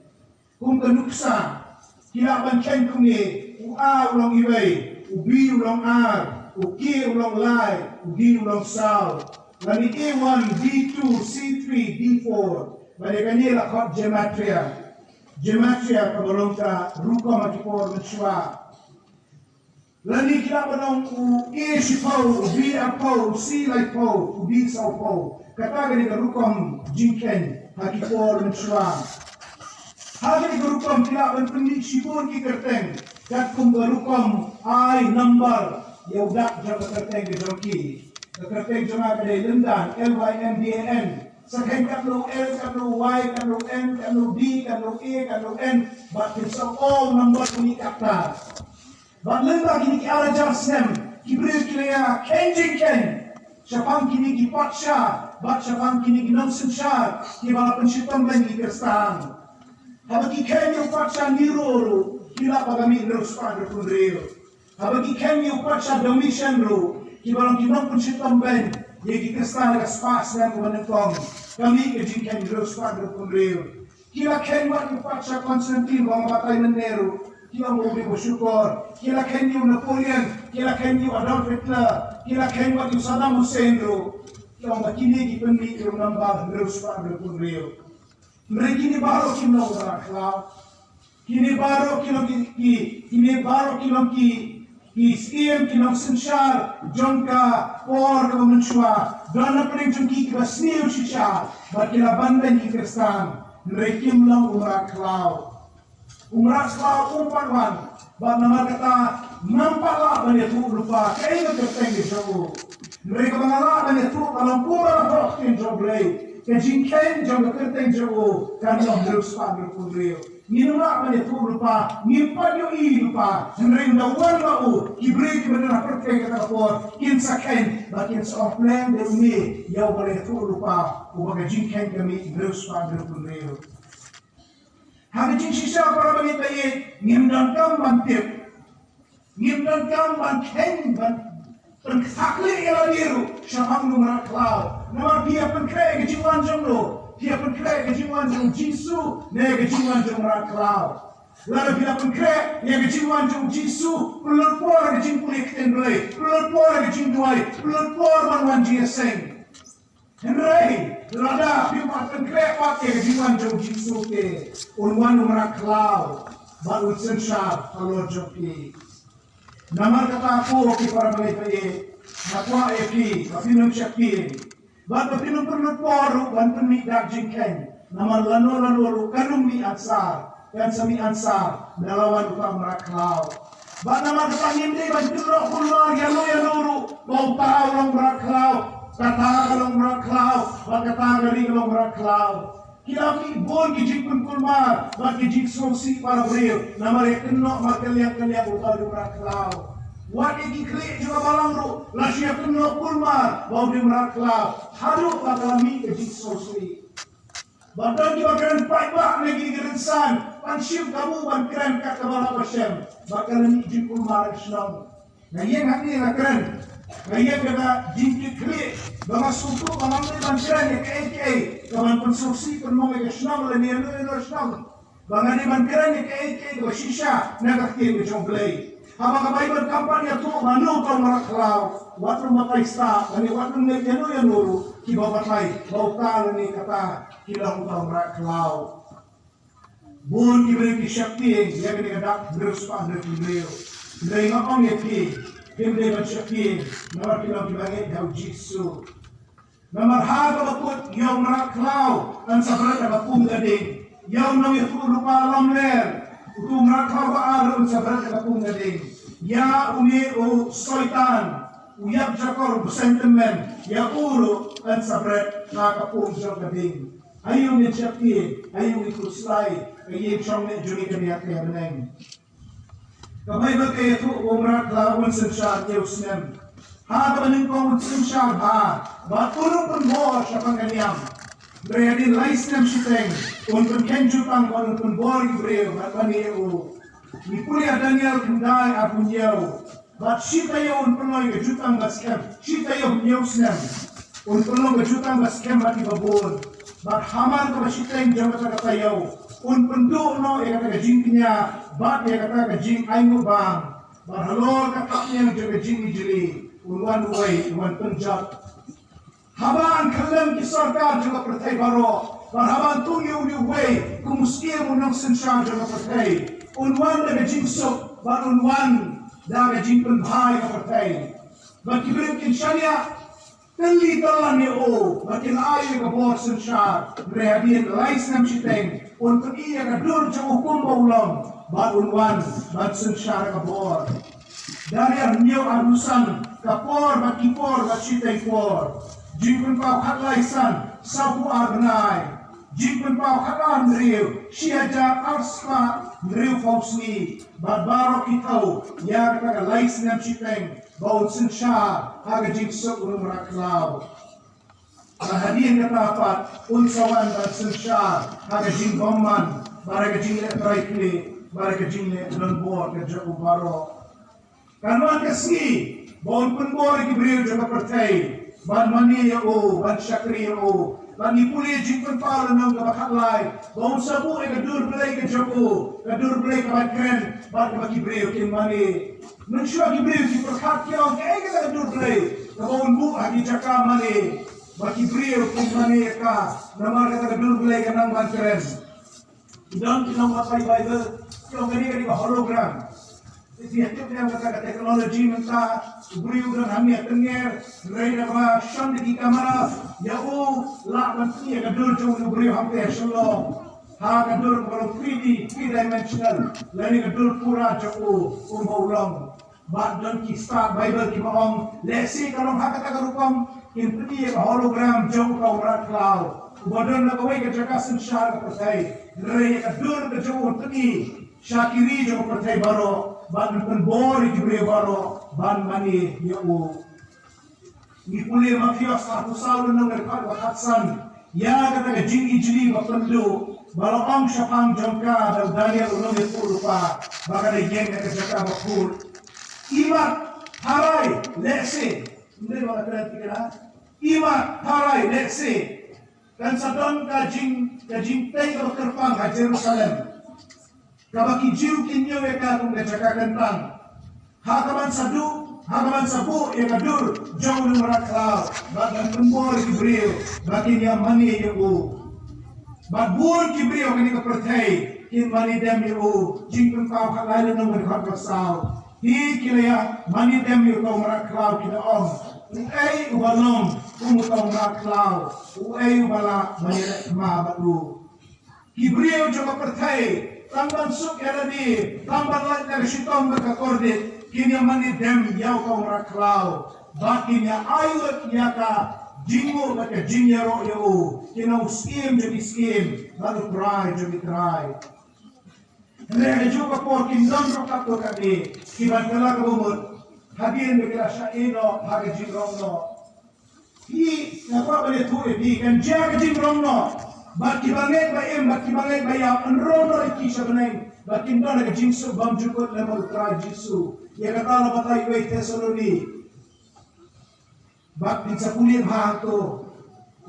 Kum ka nuksa, ki lah ban kheiñ kumne: u A u long iwei, u B u long ar, u K u long lai, u D u long saw. Lane A one, B two, C three, D four. Bad ïa kane la khot gematria. Gematria kaba long ka rukom ha ki por mynshuwa. Lane ki lah ban ong u A shiphew, u B arphew, u C laiphew, u D sawphew. Kata ka dei ka rukom jingkheiñ ha ki por mynshuwa. Ha kane ka rukom ki lah ban pynmih shibun ki kyrteng katkum ka rukom ai number ïa u dak jong ka kyrteng ka jong ki. Ka kyrteng jong nga ka dei Lyndan, L Y N D A N. Sa kheiñ katno u L, katno u Y, katno u N, katno u D, katno u A, katno u N. Bad kin sa ong number kine katta. Bad lem bad kine ki ar hajar snem ki briew ki la ïa kheiñ jingkheiñ shaphang kine ki patsha bad shaphang kine ki nongsynshar kiba la pynshitom beiñ ïa ki Khristan. Haba ki kheiñ ïa u patsha Nero ruh ki lah ban mih hynriew spah hynriewphew hynriew. Haba ki kheiñ ïa u patsha Domitian ruh kiba long ki nongpynshitom beiñ ïa ki Khristan ha ka spah snem kaba nyngkong, ka mih ka jingkheiñ hynriew spah hynriewphew hynriew. Ki la kheiñ wat ïa u patsha Constantine ba nga batai mynne ruh, ki ong u dei ba shukor. Ki la kheiñ ïa u Napoleon, ki la kheiñ ïa u Adolf Hitler, ki la kheiñ wat ïa u Saddam Hussein ruh, ki ong ba kine ki pynmih ïa u number hynriew spah hynriewphew hynriew. Hynrei kine baroh kim long u mrad khlaw. Kine baroh ki long ki, ki, kine baroh ki long ki, ki syiem, ki nongsynshar jong ka por kaba mynshuwa. Don na pdeng jong ki kiba sniew shisha bad ki la ban beiñ ïa ki Khristan. Hynrei kim long u mrad khlaw. U mrad khlaw um pat wan, bad namar kata ngam pat lah ban ïathuh lypa kaei ka kyrteng ka jong u. Hynrei kaba nga lah ban ïathuh ka long kumba la thoh ha ka ktien jong U Blei, ka jingkheiñ jong ka kyrteng jong u kan long hynriew spah hynriewphew hynriew. Ngim lah ban ïathuh lypa, ngim pat ïohi lypa, hynrei ynda wan ma u, ki briew kiba don ha pyrthei kata ka por kin sa kheiñ bad kin sa ong, pleng dei une ïa uba la ïathuh lypa, uba ka jingkheiñ ka mih hynriew spah hynriewphew hynriew. Ha ka jingshisha, para bangeit ba ïeit, ngim donkam ban tip, ngim donkam ban kheiñ, ban pynkhakhleh ïa lade ruh shaphang u mrad khlaw. Namar phi ïa pynkhreh ïa ka jingwan jong no? Phi ïa pynkhreh ïa ka jingwan jong u Jisu ne ïa ka jingwan jong u mrad khlaw? Lada phi la pynkhreh ïa ka jingwan jong u Jisu, pynlut por ïa ka jingpule ktien Blei, pynlut por ïa ka jingduwai, pynlut por ban wan jingïaseng. Hynrei lada phim pat pynkhreh pat ïa ka jingwan jong u Jisu te, un wan u mrad khlaw bad un synshar halor jong phi. Namar kata, ko ki para bangeit ba ïeit, nga kwah ïa phi ba phin ym shakri bad ba phin ym pynlut por ruh ban pynmih dak jingkheiñ. Namar lano lano ruh kan ym mih ansar, kan sa mih ansar da la wan uta u mrad khlaw. Bad namar kata ngim dei ban kynnoh kulmar ïano ïano ruh ba uta u long mrad khlaw, kata ka long mrad khlaw, bad kata ka ri ka long mrad khlaw. Ki la mih bun ki jingpynkulmar bad ki jingsngewsih para briew namar ïa kynnoh markylliang kylliang uta u dei u mrad khlaw. Wat ïa ki khlieh jong ka balang ruh la shu ïa kynnoh kulmar ba u dei u mrad khlaw, haduh ba ka la mih ka jingsngewsih. Bad don kiba kren paidbah na kine ki rynsan, ban shim kabu ban kren kat kaba lah ba shem. Bad ka la mih jingkulmar ha shnong. Nga ïeng hangne nga kren, nga ïeng da ka jingkitkhlieh ba nga sngewthuh ba ngam dei ban kren ïa kaei kaei kaban pynsngewsih pynmong ïa ka shnong lane ïano ïano shnong. Ba nga dei ban kren ïa kaei kaei kaba shisha na ka ktien ka jong U Blei. Haba ka Baibl kam pat ïathuh mano uta u mrad khlaw, wat nym batai stad, lane wat nym leh ïano ïano ruh kiba batai ba uta lane kata ki long uta u mrad khlaw. Bun ki briew ki sheptieng ïa kane ka dak hynriew spah hynriew phew hynriew. Hynrei nga ong ïa phi, phim dei ban sheptieng namar ki long kiba ngeit ha u Jisu. Namar ha kaba kut, ïa u mrad khlaw yn sa bret da ka pung ka ding. Ïa u nongïathuhlypa lamler, utu u mrad khlaw ba ar, un sa bret da ka pung ka ding. Ïa une u Soitan, u ïapjakor, u bseiñ tymmen, ïa u ruh yn sa bret ha ka pung jong ka ding. Aïu ngin sheptieng, aïu ngin khuslai, ka ïing shong ne jong ngi ka ïa ka bneng. Ka Baibl ka ïathuh ba u mrad khlaw un synshar hynñiew snem. Ha kaba nyngkong un synshar bha bad un pynbor shaphang ka niam. Hynrei hadien lai snem shiteng un pynkheiñ jutang bad un pynbor ïa ki briew bad mane ïa u. Ngi pule ha Daniel khyndai arphew hynñiew. Bad shi taïew un pynlong ka jutang ba skhem. Shi taïew hynñiew snem un pynlong ka jutang ba skhem bad kiba bun. Bad ha man kaba shiteng jong kata ka taïew un pynduh noh ïa kata ka jingkñia bad ïa kata ka jingainguh bam. Bad halor ka thapniang jong ka jingijli un wan uwei, un wan pynjot. Haba yn khyllem ki sorkar jong ka pyrthei baroh, bad haba yn tung ïa une uwei kum u syiem, u nongsynshar jong ka pyrthei, un wan da ka jingsuk bad un wan da ka jingpynbha ïa ka pyrthei. Bad ki briew kin shaniah tylli tyllan ïa u bad kin ai ïa u ka bor synshar. Hynrei hadien lai snem shiteng un pyni ïa ka dur jong u kumba u long bad un wan ban synshar ka bor. Daniel hynñiew arphew san, ka por bad ki por bad shiteng por. Jingpynpaw khatlai san, sawphew ar bnai. Jingpynpaw khatar hynriew, shi hajar arspah hynriewphew sngi. Bad baroh ki thaw ïa kata ka lai snem shiteng ba un synshar ha ka jingsuk u mrad khlaw. Bad hadien kata pat un sa wan ban synshar ha ka jingbymman bad ha ka jingleh trai khlieh bad ha ka jingleh donbor ka jong u baroh. Kan wan ka sngi ba un pynbor ïa ki briew jong ka pyrthei ban mane ïa u, ban shakri ïa u. Bad ngi pule Jingpynpaw lynnong kaba khatlai ba un sa buh ïa ka dur Blei ka jong u, ka dur Blei kaba kren bad kaba ki briew kin mane. Mynshuwa ki briew ki pyrkhat, ki ong, kaei kata ka dur Blei kaba un buh ha ki jaka mane ba ki briew kin mane ïa ka, namar kata ka dur Blei ka nang ban kren. Ki don ki nongbatai Baibl ki ong kane ka dei ka hologram. Te phi tip ne em kata ka technology mynta, u briew u don hangne ha tyngeh, hynrei naba shon da ki kamera ïa u, lah ban peit ïa ka dur jong u briew hangtei ha Shillong. Ha ka dur kaba long three D, three dimensional, lane ka dur pura jong u kumba u long. Bad don ki stad Baibl kiba ong lehse ka long ha kata ka rukom, kin peit ïa ka hologram jong uta u mrad khlaw uba don na kawei ka jaka synshar ka pyrthei. Hynrei ïa ka dur ka jong u un pyni sha ki ri jong ka pyrthei baroh, ban pynbor ïa ki briew baroh ban mane ïa u. Ngi pule Mathaios arphew saw lynnong dkhot ba khatsan, ïa kata ka jingijli ba pynduh ba la ong shaphang jong ka da u Daniel u nongïathuhlypa, ba ka dei ïeng na ka jaka ba khuid. Imat, tharai, lehse, ym dei ba ka kren phi kane. Imat, tharai, lehse kan sa don ka jing, ka jingtei kaba kyrpang ha Jerusalem, kaba ki Jiw kin ñiew ïa ka kum ka jaka kyntang, ha kaban sa duh, ha kaban sa buh ïa ka dur jong u mrad khlaw, bad ban pynbor ïa ki briew ba kin ïa mane ïa u. Bad bun ki briew ha kane ka pyrthei kin mane dem ïa u. Jingpynpaw khatlai lynnong dkhot ba saw. Hi ki la ïa mane dem ïa uta u mrad khlaw, ki la ong, uei uba long kum uta u mrad khlaw? Uei uba lah ban ïaleh thma bad u? Ki briew jong ka pyrthei, tang ban suk ïa lade, tang ban lait na ka shitom bad ka kordit, kin ïa mane dem ïa uta u mrad khlaw, bad kin ïa ai lut ïa ka jingnguh bad ka jingïaroh ïa u. Kin long u Syiem jong ki syiem bad u Trai jong ki trai. Hynrei ha kajuh ka por kin don ruh katto katne kiban kylla kaba mut, hadien ba ki la shah ïeh noh ha ka jingrong noh. Phi, nga kwah ban ïathuh ïa phi, kan jia ka jingrong noh, bad kiba ngeit ba im bad kiba ngeit ba ïap yn rong noh ïa ki sha bneng, bad kin don ha ka jingsuk bymjukut lem bad u Trai Jisu. Ïa kata la batai wei Thessaloni. Bad phin sa pule bha to.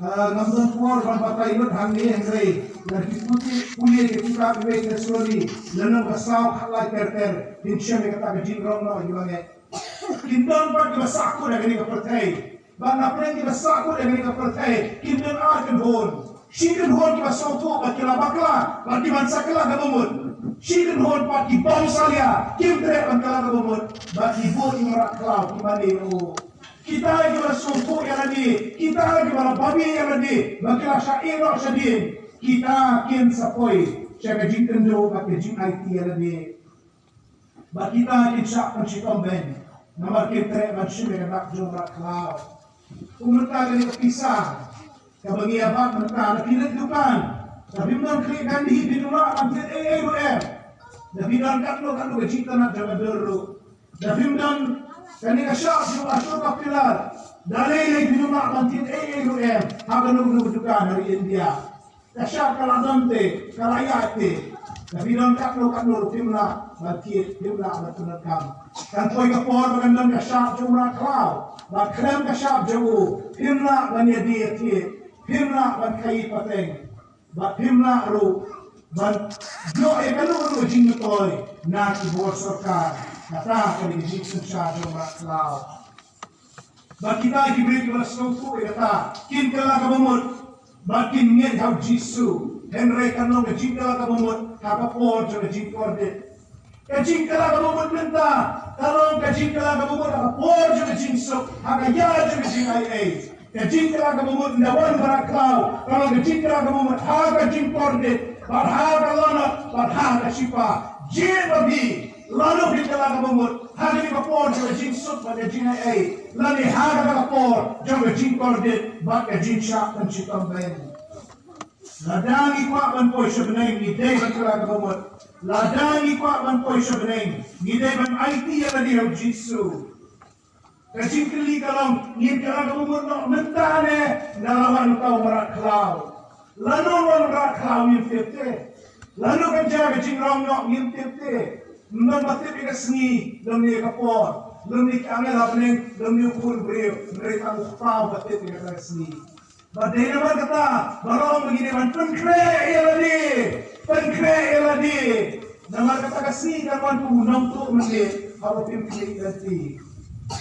Ah, ngam don por ban batai lut hangne, hynrei Lada phi pule, pule ïa ka kitab Thessaloni, lynnong ba saw, khatlai ter ter, phin shem ïa kata ka jingrong noh ïa kiba ngeit. Kim don pat kiba sahkut ha kane ka pyrthei. Bad na pdeng kiba sahkut ha kane ka pyrthei, kim don ar kynhun. Shi kynhun kiba sngewthuh bad ki la bakla, bad ki ban sa kylla kaba mut. Shi kynhun pat ki bym salia, kim treh ban kylla kaba mut. Bad ki bud ïa u mrad khlaw, ki mane ïa u. Kita kiba la sngewthuh ïa lade, kita kiba la babe ïa lade, ba ki la shah ïehnoh shadien, kita kin sa poi sha ka jingkynduh bad ka jingaiti ïa lade. Bad kita kin shah pynshitom beiñ, namar kim treh ban shim ïa ka dak jong u mrad khlaw. Kumta kane ka pisa kaba ngi ïa bat mynta, lada phi leit dukan, lada phim don khlieh Gandhi, phin ym lah ban thied ei ei ruh em. Lada phi don katno katno ka jingtynnat jong ka dur ruh, lada phim don kane ka shap jong u Ashok Papilar, lada lei lei phin ym lah ban thied ei ei ruh em ha kano kano ka dukan ha ri India. Ka shap ka la don te, ka la ïaid te. Lada phi don katno katno ruh phim lah ban thied, phim lah ban pyndonkam. Kan poi ka por ba kan don ka shap jong u mrad khlaw, bad khlem ka shap jong u phim lah ban ïadie thied, phim lah ban khaii pateng, bad phim lah ruh ban ïoh ïa kano kano ka jingmyntoi na ki bor sorkar. Kata ka dei ka jingsynshar jong u mrad khlaw. Bad kita ki briew kiba la sngewthuh ïa kata, kin kylla kaba mut, bad kin ngeit ha u Jisu. Hynrei kan long ka jingkylla kaba mut ha ka por jong ka jingkordit. Ka jingkylla kaba mut mynta ka long ka jingkylla kaba mut ha ka por jong ka jingsuk, ha ka ïa jong ka jingaiei. Ka jingkylla kaba mut ynda wan u mrad khlaw ka long ka jingkylla kaba mut ha ka jingkordit, bad ha ka lanot, bad ha ka shipa. Jied ma phi, lano phin kylla kaba mut, ha kane ka por jong ka jingsuk bad ka jingaiei, lane ha kata ka por jong ka jingkordit bad ka jingshah pynshitom beiñ. Lada ngi kwah ban poi sha bneng, ngi dei ban kylla kaba mut. Lada ngi kwah ban poi sha bneng, ngi dei ban aiti ïa lade ha u Jisu. Ka jingkylli ka long, ngin kylla kaba mut noh mynta ne, lada la wan uta u mrad khlaw? Lano wan u mrad khlaw ngim tip te. Lano kan jia ka jingrong noh ngim tip te. Ym don ba tip ïa ka sngi, lymne ïa ka por, lymne ki angel ha bneng, lymne u khun briew, hynrei tang u Kpa uba tip ïa kata ka sngi. Bad dei namar kata ba long ba ngi dei ban pynkhreh ïa lade, pynkhreh ïa lade. Namar kata ka sngi kan wan kum u nongtuh mynmiet haba phim khmih lynti.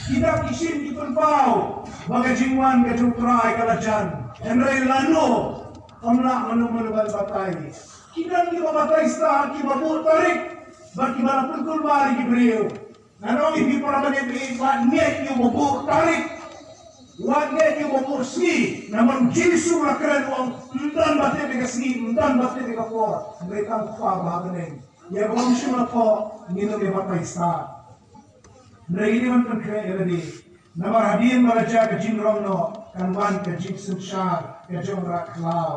Ki dak ki shin ki pynpaw ba ka jingwan ka jong u Trai ka la jan. Hynrei lano, ym lah mano mano ban batai. Ki don kiba batai stad, kiba buh tarik, bad kiba la pynkulmar ïa ki briew. Ngan ong ïa phi para bangeit, wat ngeit ïa uba buh tarik, wat ngeit ïa uba buh sngi. Namar u Jisu u la kren, u ong, ym don ba tip ïa ka sngi, ym don ba tip ïa ka por, hynrei tang u Kpa uba ha bneng. Ïa kaba ym shym la thoh ngin ym ïa batai stad. Hynrei ngi dei ban pynkhreh ïa lade. Namar hadien ba la jia ka jingrong noh, kan wan ka jingsynshar ka jong u mrad khlaw.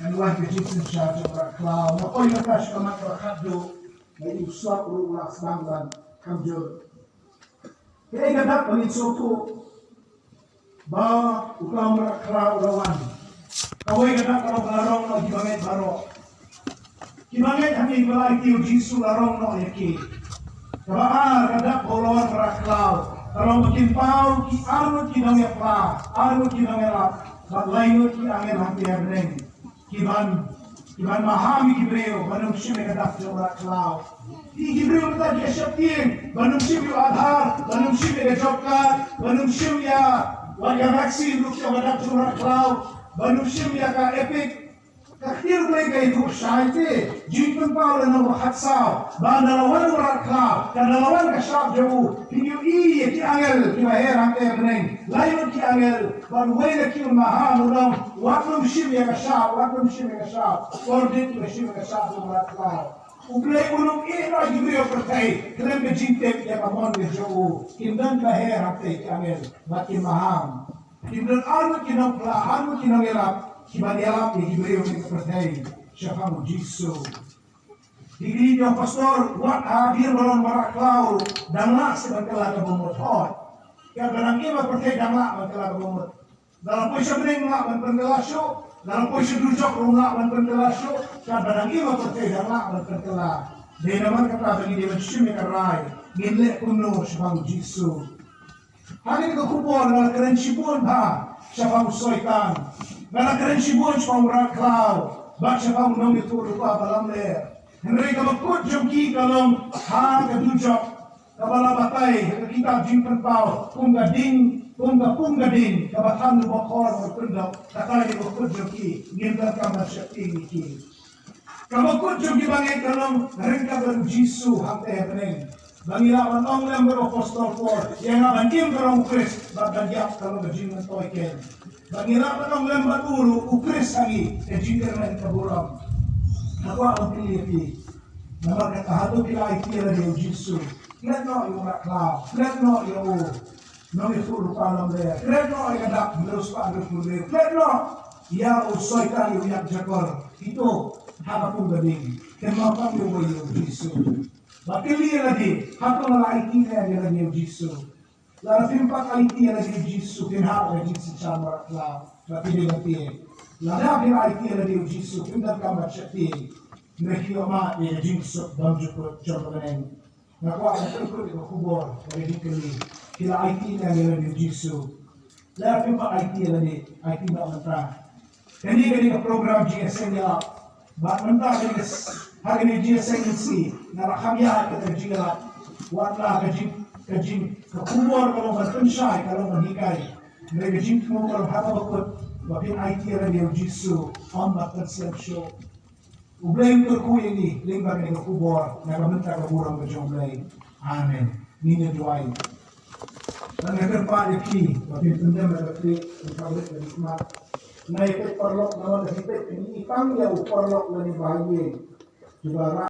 Kan wan ka jingsynshar jong u mrad khlaw. Nga poi mynta sha ka mat kaba khatduh, nga ïohi u sap ruh u la sdang ban kham jur. Kaei ka dak ba ngin sngewthuh ba uta u mrad khlaw u la wan? Kawei ka dak ka long ba la rong noh ïa kiba ngeit baroh. Kiba ngeit ha ngi, kiba la aiti ïa u Jisu, la rong noh ïa ki. Kaba ar ka dak ba u la wan u mrad khlaw ka long ba kin paw ki arngut ki nongïapla, arngut ki nongïalap, bad laingut ki angel hangtei ha bneng. Ki ban, ki ban maham ïa ki briew ban ym shim ïa ka dak jong u mrad khlaw. Ki, ki briew mynta ki ïa sheptieng ban ym shim ïa u Aadhaar, ban ym shim ïa ka job card, ban ym shim ïa, wat ïa ka vaccine ruh ïa ka dak jong u mrad khlaw, ban ym shim ïa ka EPIC. Ka ktien U Blei ka ïathuh shai te, Jingpynpaw lynnong ba khatsaw, ba ynda la wan u mrad khlaw, ka, ynda la wan ka shap jong u, phin ïohi ïa ki angel kiba her hangtei ha bneng, laingut ki angel, bad uwei na ki un maham, un ong, wat nym shim ïa ka shap, wat nym shim ïa ka shap. Kordit kiba shim ïa ka shap jong u mrad khlaw. U Blei un ym ïeh noh ïa ki briew pyrthei khlem ka jingtip ïa ka mon ka jong u. Kin don kiba her hangtei, ki angel, bad kin maham. Kin don arngut ki nongphla, arngut ki nongïalap, kiban ïalap ïa ki briew ha kane ka pyrthei shaphang u Jisu. Ki kylli ïa u pastor, wat hadien ba la wan u mrad khlaw, dang lah seh ban kylla kaba mut? Hooid. Katba dang im ha pyrthei dang lah ban kylla kaba mut. Lada la poi sha bneng lah ban pynkylla shuh, lada la poi sha dujok ruh lah ban pynkylla shuh, katba dang im ha pyrthei dang lah ban pynkylla. Dei namar kata ba ngi dei ban shim ïa ka rai, ngin leh kumno shaphang u Jisu. Ha kane ka khubor nga la kren shibun bha shaphang u Soitan. Nga la kren shibun shaphang u mrad khlaw bad shaphang u nongïathuhlypa ba lamler. Hynrei kaba kut jong ki ka long ha ka dujok, kaba la batai ha ka kitab Jingpynpaw kum ka ding, kum ka pung ka ding kaba than u bakhor u pyndok. Kata ka dei kaba kut jong ki, ngim donkam ban sheptieng ïa ki. Kaba kut jong ki bangeit ka long ryngkat bad u Jisu hangta ha bneng. Ba ngi lah ban ong lem bad u Apostol Paul, ïa nga ban im ka long u Khrist bad ban ïap ka long ka jingmyntoi keiñ. Ba ngi lah ban ong lem bad u ruh u Khrist ha ngi, ka jingkyrmen ka burom. Nga kwah ban kylli ïa phi, namar kata hato phi la aiti ïa lade ïa u Jisu? Klet noh ïa u mrad khlaw, klet noh ïa u nongïathuhlypa lamler, klet noh ïa ka dak hynriew spah hynriew phew hynriew, klet noh ïa u soitan, ïa u ïakjakor. Kito ha ka pung ka ding, kynmaw tang ïa uwei, ïa u Jisu. Bad kylli ïa lade, hato nga la aiti ne em ïa lade ïa u Jisu? Lada phim pat aiti ïa lade ïa u Jisu, phin hap ka jingshisha mrad khlaw. Bad phi dei ban tieng, lada phi la aiti ïa lade ïa u Jisu, phim donkam ban sheptieng. Hynrei phi ïoh mad ïa ka jingsuk bymjukut jong ka bneng. Nga kwah ban pynkut ïa ka khubor, ka dei ka jingkylli. Phi la aiti ne em ïa lade ïa u Jisu? Lada phim pat aiti ïa lade, aiti noh mynta. Kane ka dei ka program jingïaseng ïalap. Bad mynta ka dei ka s-, ha kane ka jingïaseng mynsngi, nga la kham ïa kata ka jingïalap. Wat la ka jing, ka jing, ka khubor ka long ban pynshai, ka long ban hikai. Hynrei ka jingthmu ka long ha kaba kut, ba phin aiti ïa lade ïa u Jisu, ym ban pynslem shuh. U Blei un kyrkhu ïa ngi lyngba kane ka khubor na ka bynta ka burom ka jong U Blei. Amen. Ngin ïa duwai. Bad nga kyrpad ïa phi ba phin pyndem ïa ka khlieh, phin kawit ïa ka khmat. Nga ïa peit paralok, namar lada phi peit phin i tang ïa u paralok lane ba ïeng. Kiba rah